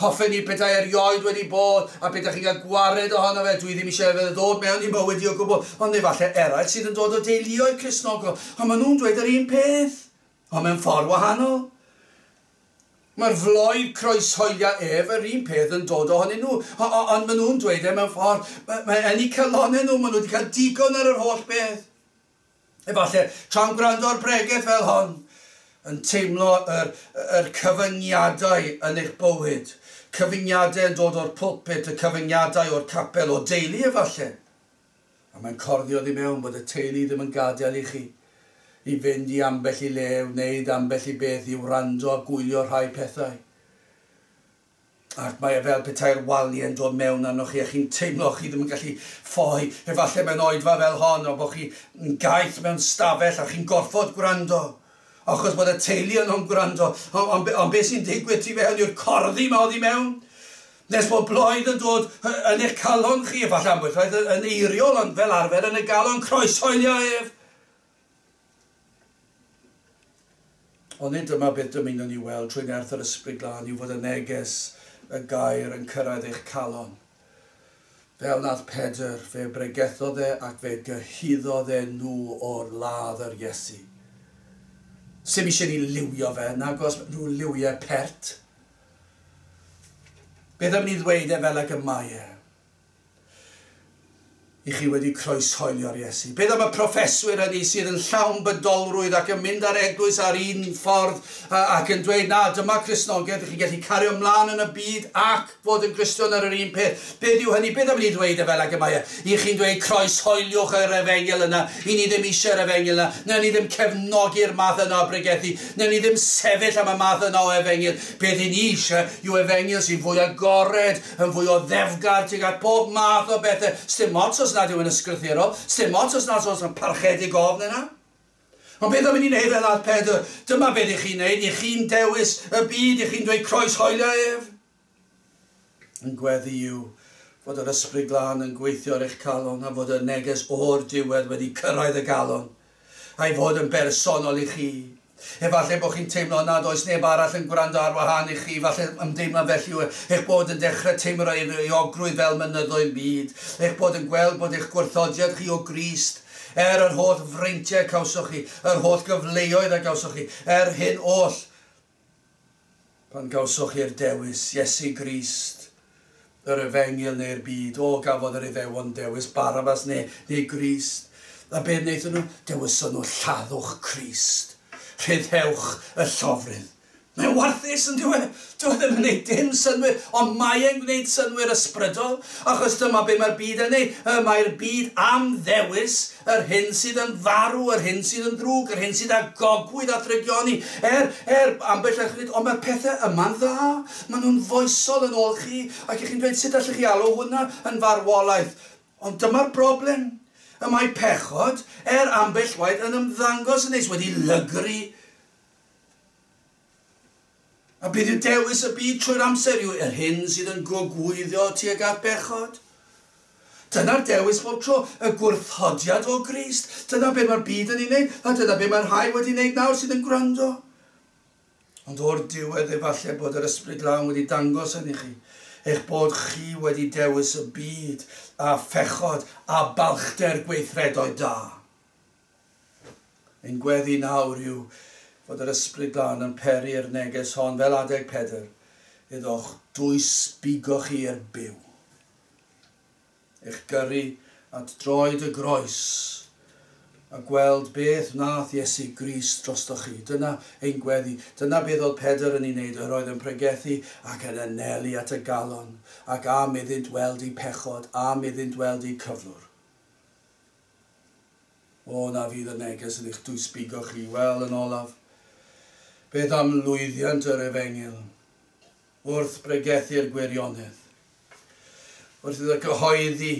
hoffen i petai erioed wedi bod, a petai chi'n cael gwared ohono fe, dwi ddim eisiau fe ddod mewn i mywyd i o gwbl. Ond efallai eraill sydd yn dod o deuluoedd Cristnogol, ond maen nhw'n dweud yr un peth, ond mewn ffordd wahanol. Mae'r floedd croeshoelio ef yr un peth yn dod ohonyn nhw, ond maen nhw'n dweud e mewn ffordd, mae yn eu calonnau nhw, maen nhw wedi cael digon ar yr holl beth. Efallai, tra'n gwrando ar bregeth fel hon, yn teimlo yr cyfyngiadau yn eich bywyd, cyfyngiadau yn dod o'r pulpit, y cyfyngiadau o'r capel, o deulu efallai. A mae'n corddi oddi mewn bod y teulu ddim yn gadael i chi i fynd i ambell i le, wneud ambell i beth, i wrando a gwylio rhai pethau. Ac mae e fel petai'r waliau yn dod mewn arnoch chi, a chi'n teimlo chi ddim yn gallu ffoi. Efallai mewn oedfa fel hon, o bod chi'n gaeth mewn stafell a chi'n gorfod gwrando. Achos bod y teulu yn gwrando. Ond beth sy'n digwydd tu fewn yw'r corddi ma oddi mewn. Nes bod bloedd yn dod yn eich calon chi, efallai ambell waith yn eiriol, ond fel arfer yn y galon, croeshoelio ef. Ond nid dyma beth dymunwn ni weld trwy nerth yr Ysbryd Glân yw fod y neges y gair yn cyrraedd eich calon. Fel nath Pedr, fe bregethodd e ac fe gyhuddodd e nhw o'r ladd yr Iesu. Sim eisiau ni liwio fe, nagos nhw liwiau pert. Beth am ni ddweud e fel ag y mae e? I chi wedi croeshoelio'r Iesu. Beth am y proffeswyr hynny sydd yn llawn bydolrwydd ac yn mynd ar eglwys ar un ffordd ac yn dweud, na, dyma Cristnogaeth, chi'n gallu cario ymlaen yn y byd ac fod yn Gristion ar yr un peth. Beth yw hynny? Beth am ni ddweud e fel ag y mae e? I chi'n dweud croeshoeliwch yr efengyl yna, i ni ddim eisiau'r efengyl yna, na ni ddim cefnogi'r math yna o bregethu, na ni ddim sefyll am y math yna o efengyl. Beth i ni eisiau yw efengyl sy'n fwy agored, yn fwy o ddefgar tuag at pob math o bethau. Sdim ots os nad yw yn ysgrythurol, sdim ots os nad oes yn parchedig ofn yna. Ond beth am i ni wneud fel nath Pedr? Dyma beth i chi'n wneud, i chi'n dewis y byd, i chi'n dweud croeshoelio ef. Yn gweddi yw fod yr Ysbryd Glân yn gweithio ar eich calon a fod y neges o'r diwedd wedi cyrraedd y galon, a'i fod yn bersonol i chi. Efallai bod chi'n teimlo nad oes neb arall yn gwrando ar wahân i chi, falle ymdeimlo felly yw eich bod yn dechrau teimlo euogrwydd fel mynyddoedd byd, eich bod yn gweld bod eich gwrthodiad chi o Grist, er yr holl freintiau cawsoch chi, yr holl gyfleoedd a gawsoch chi, er hyn oll, pan gawsoch chi'r dewis, Iesu Grist, yr efengyl neu'r byd, o gafodd yr Iddewon dewis, Barabbas neu Grist. A beth wnaethon nhw? Dewyson nhw lladdwch Crist. Rhyddhewch y llofrudd. Mae'n warthus yn dyw e. Dyw e ddim yn gwneud dim synnwyr, ond mae e'n gwneud synnwyr ysbrydol, achos dyma be mae'r byd yn neud. Mae'r byd am ddewis yr hyn sydd yn farw, yr hyn sydd yn ddrwg, yr hyn sydd â gogwydd a thrygioni. Er ambell echryd, ond mae'r pethau yma'n dda. Maen nhw'n foesol yn ôl chi, ac ych chi'n dweud sut allwch chi alw hwnna yn farwolaeth. Ond dyma'r broblem. Y mae pechod, er ambell waith, yn ymddangos yn neis, wedi lygru. A beth yw dewis y byd trwy'r amser yw yr hyn sydd yn gogwyddio tuag at bechod. Dyna'r dewis bob tro, y gwrthodiad o Grist. Dyna beth mae'r byd yn ei wneud, a dyna beth mae'r rhai wedi wneud nawr sydd yn gwrando. Ond o'r diwedd efallai bod yr Ysbryd Glân wedi dangos yn i chi, eich bod chi wedi dewis y byd a phechod a balchder gweithredoedd da. Ein gweddi nawr yw fod yr Ysbryd Glân yn peri'r neges hon fel adeg Pedr, iddo'ch dwysbigo chi i'r byw. Eich gyrru at droed y groes a gweld beth wnaeth Iesu Grist drostoch chi. Dyna ein gweddi. Dyna beth oedd Pedr yn ei wneud. Yr oedd yn pregethu ac yn anelu at y galon, ac am iddynt weld eu pechod, am iddynt weld eu cyflwr. O, na fydd y neges yn eich dwysbigo chi. Wel, yn olaf, beth am lwyddiant yr efengyl wrth bregethu'r gwirionedd, wrth iddo gyhoeddi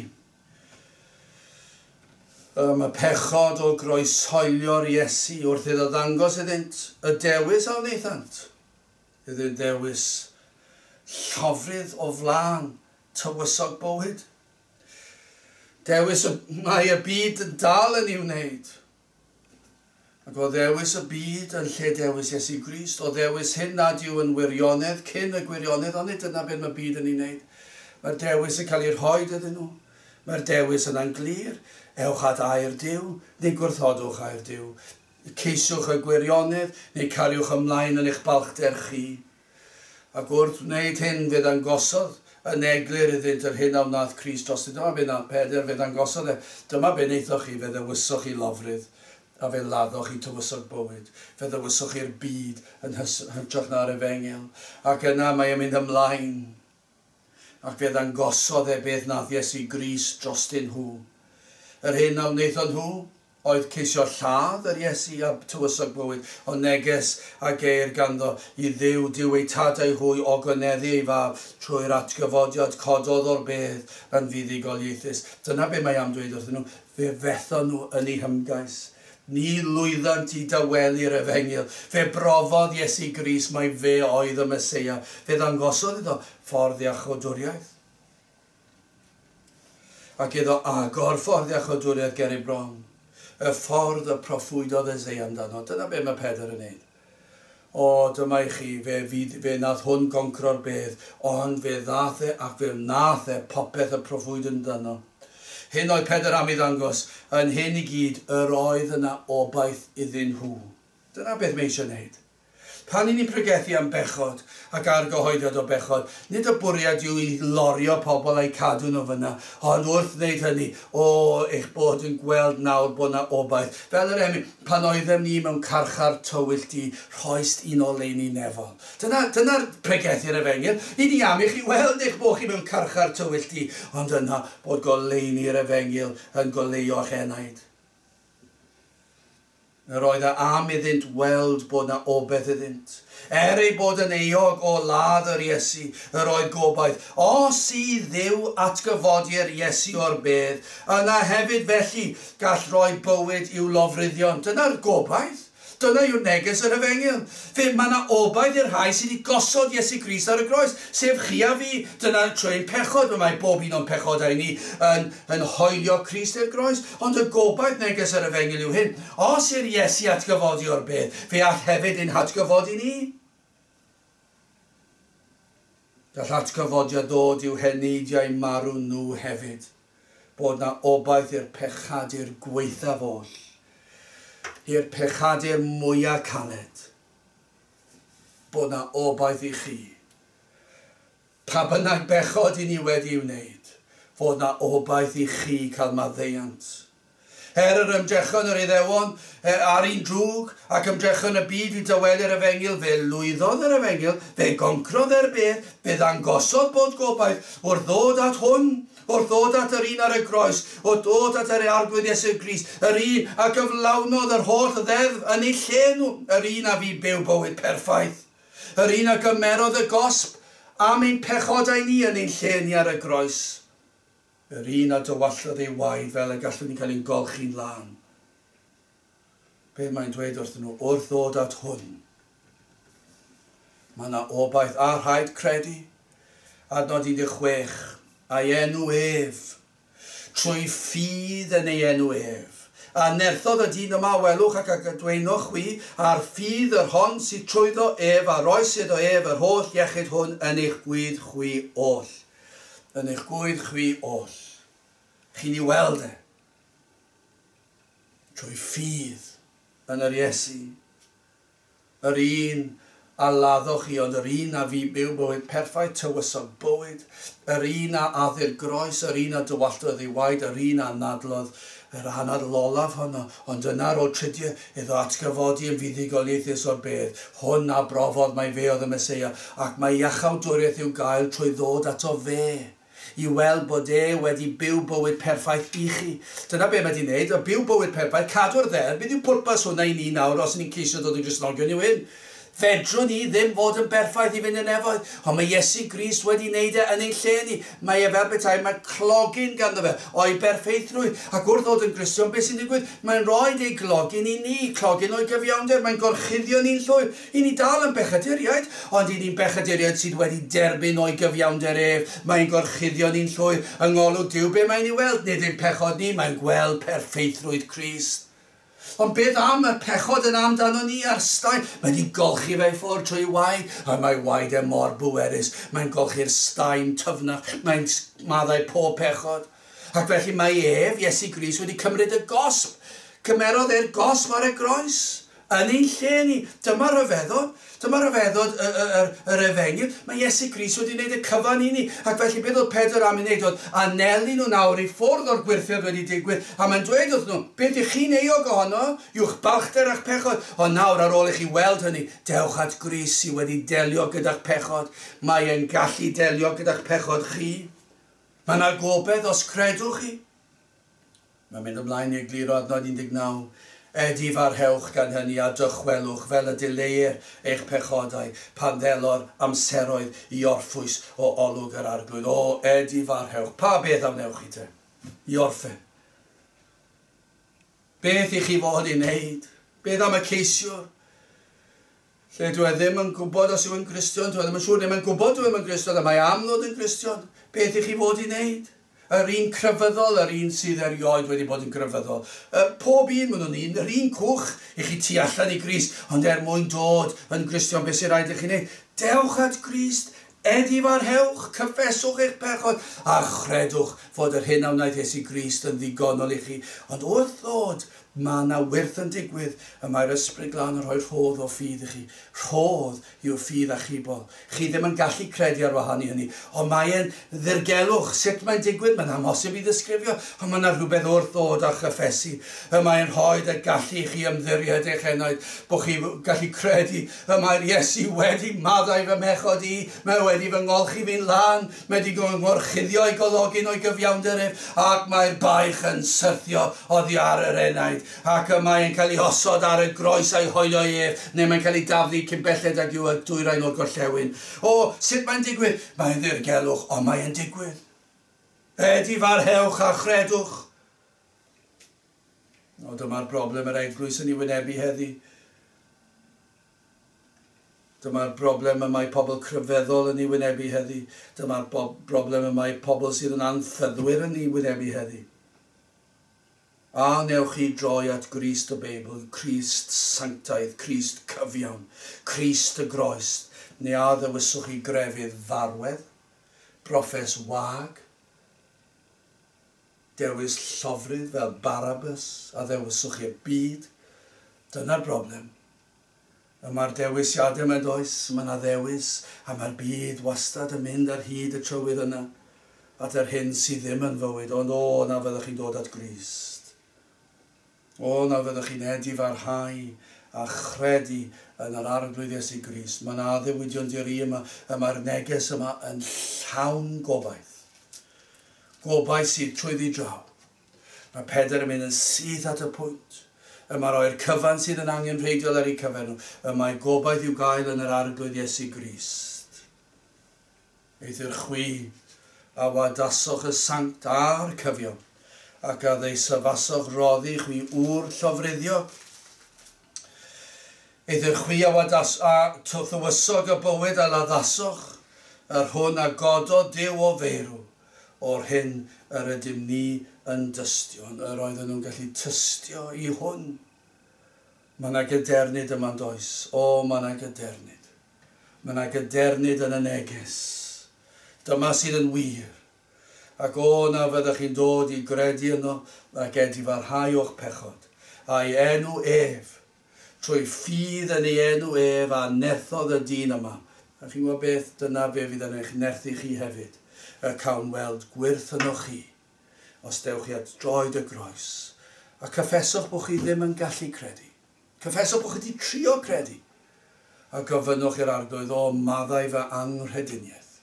Mae pechod o groeshoelio'r Iesu wrth iddo ddangos iddynt y dewis a wnaethant. Iddynt ddewis llofrudd o flaen tywysog bywyd. Dewis y, mae y byd yn dal yn ei wneud. Ac o ddewis y byd yn lle dewis Iesu Grist, o ddewis hyn nad yw yn wirionedd cyn y gwirionedd, ond nid dyna beth mae byd yn ei wneud. Mae'r dewis yn cael ei rhoi iddyn nhw. Mae'r dewis yna'n glir. Ewch at air Duw, neu gwrthodwch air Duw. Ceisiwch y gwirionedd, neu cariwch ymlaen yn eich balchder chi. Ac wrth wneud hyn fe ddangosodd yn eglur iddynt yr hyn a wnaeth Crist dros. Dyma be nath Pedr, fe ddangosodd e. Dyma be wnaethoch chi, fe ddewisoch chi lofrudd a fe laddoch chi tywysog bywyd. Fe ddewisoch chi'r byd yn hytrach na'r efengyl. Ac yna mae e'n mynd ymlaen. Ac fe ddangosodd e beth nath Iesu Grist drostyn nhw. Yr hyn a wnaethon nhw oedd ceisio lladd yr Iesu a tywysog bywyd, ond neges a geir ganddo i Dduw, Duw eu tadau hwy ogoneddu ei fab trwy'r atgyfodiad cododd o'r bedd yn fuddugoliaethus. Dyna be mae am dweud wrthyn nhw, fe fethon nhw yn eu hymgais. Ni lwyddant i dawelu'r efengyl. Fe brofodd Iesu Grist mai fe oedd y Meseia. Fe ddangosodd iddo ffordd iachawdwriaeth. Ac iddo agor ffordd iachawdwriaeth ger ei bron. Y ffordd y proffwydodd Eseia amdano. Dyna be mae Pedr yn neud. O, dyma i chi, fe, fe nath hwn goncro'r bedd, ond fe ddath e ac fe wnaeth e popeth y proffwyd amdano. Hyn oedd Pedr am ei ddangos, yn hyn i gyd, yr oedd yna obaith iddyn nhw. Dyna beth mae eisiau wneud. Pan i ni'n pregethu am bechod ac argyhoeddiad o bechod, nid y bwriad yw i lorio pobl a'u cadw nhw fyna, ond wrth wneud hynny, o, eich bod yn gweld nawr bod yna obaith. Fel yr emyn, pan oeddem ni mewn carchar tywyll di, rhoist un oleuni nefol. Dyna'r dyna pregethu'r efengyl. I ni am i chi weld eich bod chi mewn carchar tywyll di, ond yna bod goleuni'r efengyl yn goleuo'ch enaid. Yr oedd e am iddynt weld bod na obaith iddynt. Er ei bod yn euog o ladd yr Iesu, yr oedd gobaith. Os i Dduw atgyfodi'r Iesu o'r bedd, yna hefyd felly gall roi bywyd i'w lofruddion. Dyna'r gobaith. Dyna yw'r neges yr efengyl. Fe mae yna obaith i'r rhai sydd wedi gosod Iesu Grist ar y groes, sef chi a fi. Dyna trwy'n pechod, mae bob un o'n pechodau ni yn hoelio Crist i'r groes. Ond y gobaith neges yr efengyl yw hyn. Os i'r Iesu atgyfodi o'r bedd, fe all hefyd ein hatgyfodi ni. Gall atgyfodiad ddod i'w heneidiau marw nhw hefyd. Bod na obaith i'r pechadur gwaethaf oll. I'r pechadur mwyaf caled, bod na obaith i chi. Pa bynnag bechod i ni wedi wneud, fod na obaith i chi cael maddeuant. Er yr ymdrechon yr Iddewon ar un drwg ac ymdrechon y byd i dawelu'r efengyl, fe lwyddodd yr efengyl, fe goncrodd e'r bedd, fe ddangosodd bod gobaith wrth ddod at hwn, wrth ddod at yr un ar y groes, wrth ddod at yr Arglwydd Iesu Grist, yr un a gyflawnodd yr holl ddeddf yn ei lle nhw, yr un a fu byw bywyd perffaith, yr un a gymerodd y gosb am ein pechodau ni yn ein lle ni ar y groes. Yr un a dywallodd ei waed fel y gallwn ni cael ein golchi'n lân. Be mae'n dweud wrthyn nhw? Wrth ddod at hwn, mae yna obaith a rhaid credu. Adnod 16, a'i enw ef, trwy ffydd yn ei enw ef. A nerthodd y dyn yma welwch ac a dweinoch chwi, a'r ffydd yr hon sydd trwyddo ef a roes iddo ef yr holl iechyd hwn yn eich gwydd chwi oll. Yn eich gwydd chwi oll. Chi'n ei weld e. Trwy ffydd yn yr Iesu. Yr un a laddoch chi, ond yr un a fu byw bywyd perffaith tywysog bywyd, yr un a addu'r groes, yr un a dywalltodd ei waed, yr un a anadlodd yr anadl olaf honno, ond yna ar ôl tridiau iddo atgyfodi yn fuddugoliaethus o'r bedd. Hwn a brofodd mai fe oedd y Meseia, ac mae iachawdwriaeth i'w gael trwy ddod ato fe, i weld bod e wedi byw bywyd perffaith i chi. Dyna be mae wedi wneud, y byw bywyd perffaith, cadw'r ddeddf, beth yw pwrpas hwnna i ni nawr os ni'n ceisio dod yn Gristnogion yw hyn? Fedrwn ni ddim fod yn berffaith i fynd yn nefoedd, ond mae Iesu Grist wedi wneud e yn ein lle ni. Mae e fel petai, mae clogyn ganddo fe o'i berffeithrwydd. Ac wrth ddod yn Gristion, beth sy'n digwydd? Mae'n rhoi ei glogyn i ni, clogyn o'i gyfiawnder, mae'n gorchuddio ni'n llwyr. I ni dal yn bechaduriaid, ond i ni'n bechaduriaid sydd wedi derbyn o'i gyfiawnder ef. Mae'n gorchuddio ni'n llwyr. Yng ngolwg Duw, be mae'n ei weld? Nid ein pechod ni, mae'n gweld perffeithrwydd Crist. Ond beth am y pechod yn amdano ni a'r staen? Mae wedi golchi fe i ffwrdd trwy waed, a mae waed e mor bwerus. Mae'n golchi'r staen tyfnach, mae'n maddau pob pechod. Ac felly mae ef, Iesu Grist, wedi cymryd y gosb. Cymerodd e'r gosb ar y groes. Yn ein lle ni. Dyma rhyfeddod. Dyma rhyfeddod yr efengyl. Mae Iesu Grist wedi wneud y cyfan i ni. Ac felly beth oedd Pedr am ei wneud oedd anelu nhw nawr i ffwrdd o'r gwirthiodd wedi digwydd. A mae'n dweud wrth nhw, beth ych chi'n euog ohono yw'ch balchder a'ch pechod. Ond nawr ar ôl i chi weld hynny, dewch at Grist sydd wedi delio gyda'ch pechod. Mae e'n gallu delio gyda'ch pechod chi. Mae yna gobaith os credwch chi. Mae'n mynd ymlaen i egluro adnod 19. Edifarhewch gan hynny a dychwelwch fel y dileir eich pechodau pan ddelo'r amseroedd i orffwys o olwg yr Arglwydd. O, edifarhewch. Pa beth a wnewch chi te? I orffen. Beth i chi fod i wneud? Beth am y ceisiwr? Lle dwi e ddim yn gwybod os yw yn Gristion, dwi e ddim yn siŵr, ddim yn gwybod dwi ddim yn Gristion, a mae am ddod yn Gristion. Beth i chi fod i wneud? Yr un crefyddol, yr un sydd erioed wedi bod yn grefyddol. Pob un maen nhw'n un, yr un cwch i chi tu allan i Grist, ond er mwyn dod yn Gristion, beth sy'n rhaid i chi wneud? Dewch at Grist, edifarhewch, cyffeswch eich pechod, a chredwch fod yr hyn a wnaeth Iesu Grist yn ddigonol i chi. Ond wrth ddod, mae yna wyrth yn digwydd, y mae'r Ysbryd Glân yn rhoi rhodd o ffydd i chi. Rhodd yw'r ffydd achubol. Chi ddim yn gallu credu ar wahân i hynny, ond mae e'n ddirgelwch. Sut mae'n digwydd? Mae'n amhosib i ddisgrifio, ond mae yna rhywbeth wrth ddod a chyffesu. Y mae'n rhoi y gallu i chi ymddiried eich enaid, bod chi gallu credu. Y mae'r Iesu wedi maddau fy mhechod i, mae wedi fy ngolchi fi'n lân, mae wedi ngorchuddio i gologyn o'i gyfiawnder ef, ac mae'r baich yn syrthio oddi ar yr enaid. Ac y mae'n cael ei osod ar y groes a'i hoelio ef, neu mae'n cael ei daflu cyn belled ag yw y dwyrain o'r gorllewin. O, sut mae'n digwydd? Mae'n ddirgelwch, ond mae'n digwydd. Edifarhewch a chredwch. O, dyma'r broblem yr eglwys yn ei wynebu heddi. Dyma'r broblem y mae pobl crefyddol yn ei wynebu heddi. Dyma'r broblem y mae pobl sydd yn anffyddwyr yn ei wynebu heddi. A newch chi droi at Grist y Beibl, Crist sanctaidd, Crist cyfiawn, Crist y groes, neu a ddewiswch chi grefydd farwedd, broffes wag, dewis llofrudd fel Barabbas, a ddewiswch chi'r byd. Dyna'r broblem. Y mae'r dewisiadau yma does, mae yna ddewis, a mae'r byd wastad yn mynd ar hyd y trywydd yna, at yr hyn sydd ddim yn fywyd, ond o, na fyddwch chi'n dod at Grist. O, na fyddwch chi'n edifarhau a chredu yn yr Arglwydd Iesu Grist. Mae yna addewidion diri yma, y mae'r neges yma yn llawn gobaith. Gobaith sydd trwyddi draw. Mae Pedr yn mynd yn syth at y pwynt. Y mae roi'r cyfan sydd yn angenrheidiol ar eu cyfer nhw. Y mae gobaith i'w gael yn yr Arglwydd Iesu Grist. Eithr chwi a wadasoch y sanct a'r cyfiawn, ac a ddeisyfasoch roddi chwi ŵr llofruddio. Eithr chwi a wadas a thywysog y bywyd a laddasoch, yr hwn a gododd Duw o feirw, o'r hyn yr ydym ni yn dystion. Yr oedden nhw'n gallu tystio i hwn. Mae yna gadernid yma'n does. O, mae yna gadernid. Mae yna gadernid yn y neges. Dyma sydd yn wir. Ac o, na fyddwch chi'n dod i gredu yno ac edifarhau o'ch pechod. A'i enw ef, trwy ffydd yn ei enw ef a nerthodd y dyn yma. A chi'n gwybod beth, dyna be fydd yn eich nerthu chi hefyd. Y cawn weld gwyrth yno chi, os dewch chi at droed y groes. A cyffeswch bod chi ddim yn gallu credu. Cyffeswch bod chi wedi trio credu. A gofynnwch i'r Arglwydd, o, maddau fy anghrediniaeth.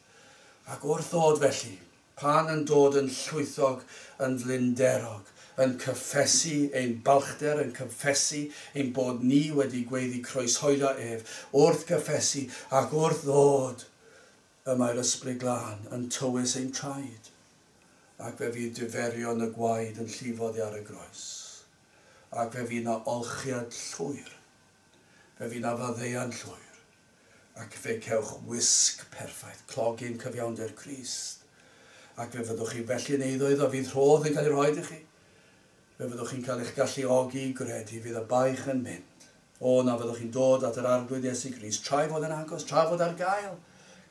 Ac wrth ddod felly, pan yn dod yn llwythog, yn flinderog, yn cyffesu ein balchder, yn cyffesu ein bod ni wedi gweiddi croeshoelio ef, wrth gyffesu ac wrth ddod, y mae'r Ysbryd Glân yn tywys ein traed, ac fe fydd diferion y gwaed yn llifo oddi ar y groes, ac fe fydd na olchiad llwyr, fe fydd na faddeuant llwyr, ac fe cewch wisg perffaith, clogyn cyfiawnder Crist, ac fe fyddwch chi felly yn eiddo iddo, fydd rhodd yn cael ei rhoi i chi, fe fyddwch chi'n cael eich galluogi i gredu, fydd y baich yn mynd. O, na fyddwch chi'n dod at yr Arglwydd Iesu Grist, tra ei fod yn agos, tra fod ar gael,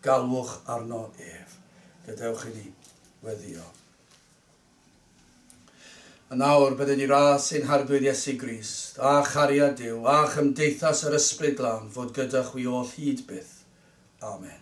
galwch arno ef. Gadewch i ni weddio. A nawr byddwn i ras ein Harglwydd Iesu Grist, a chariad Duw, a chymdeithas yr Ysbryd Glân fod gyda chwi oll hyd byth. Amen.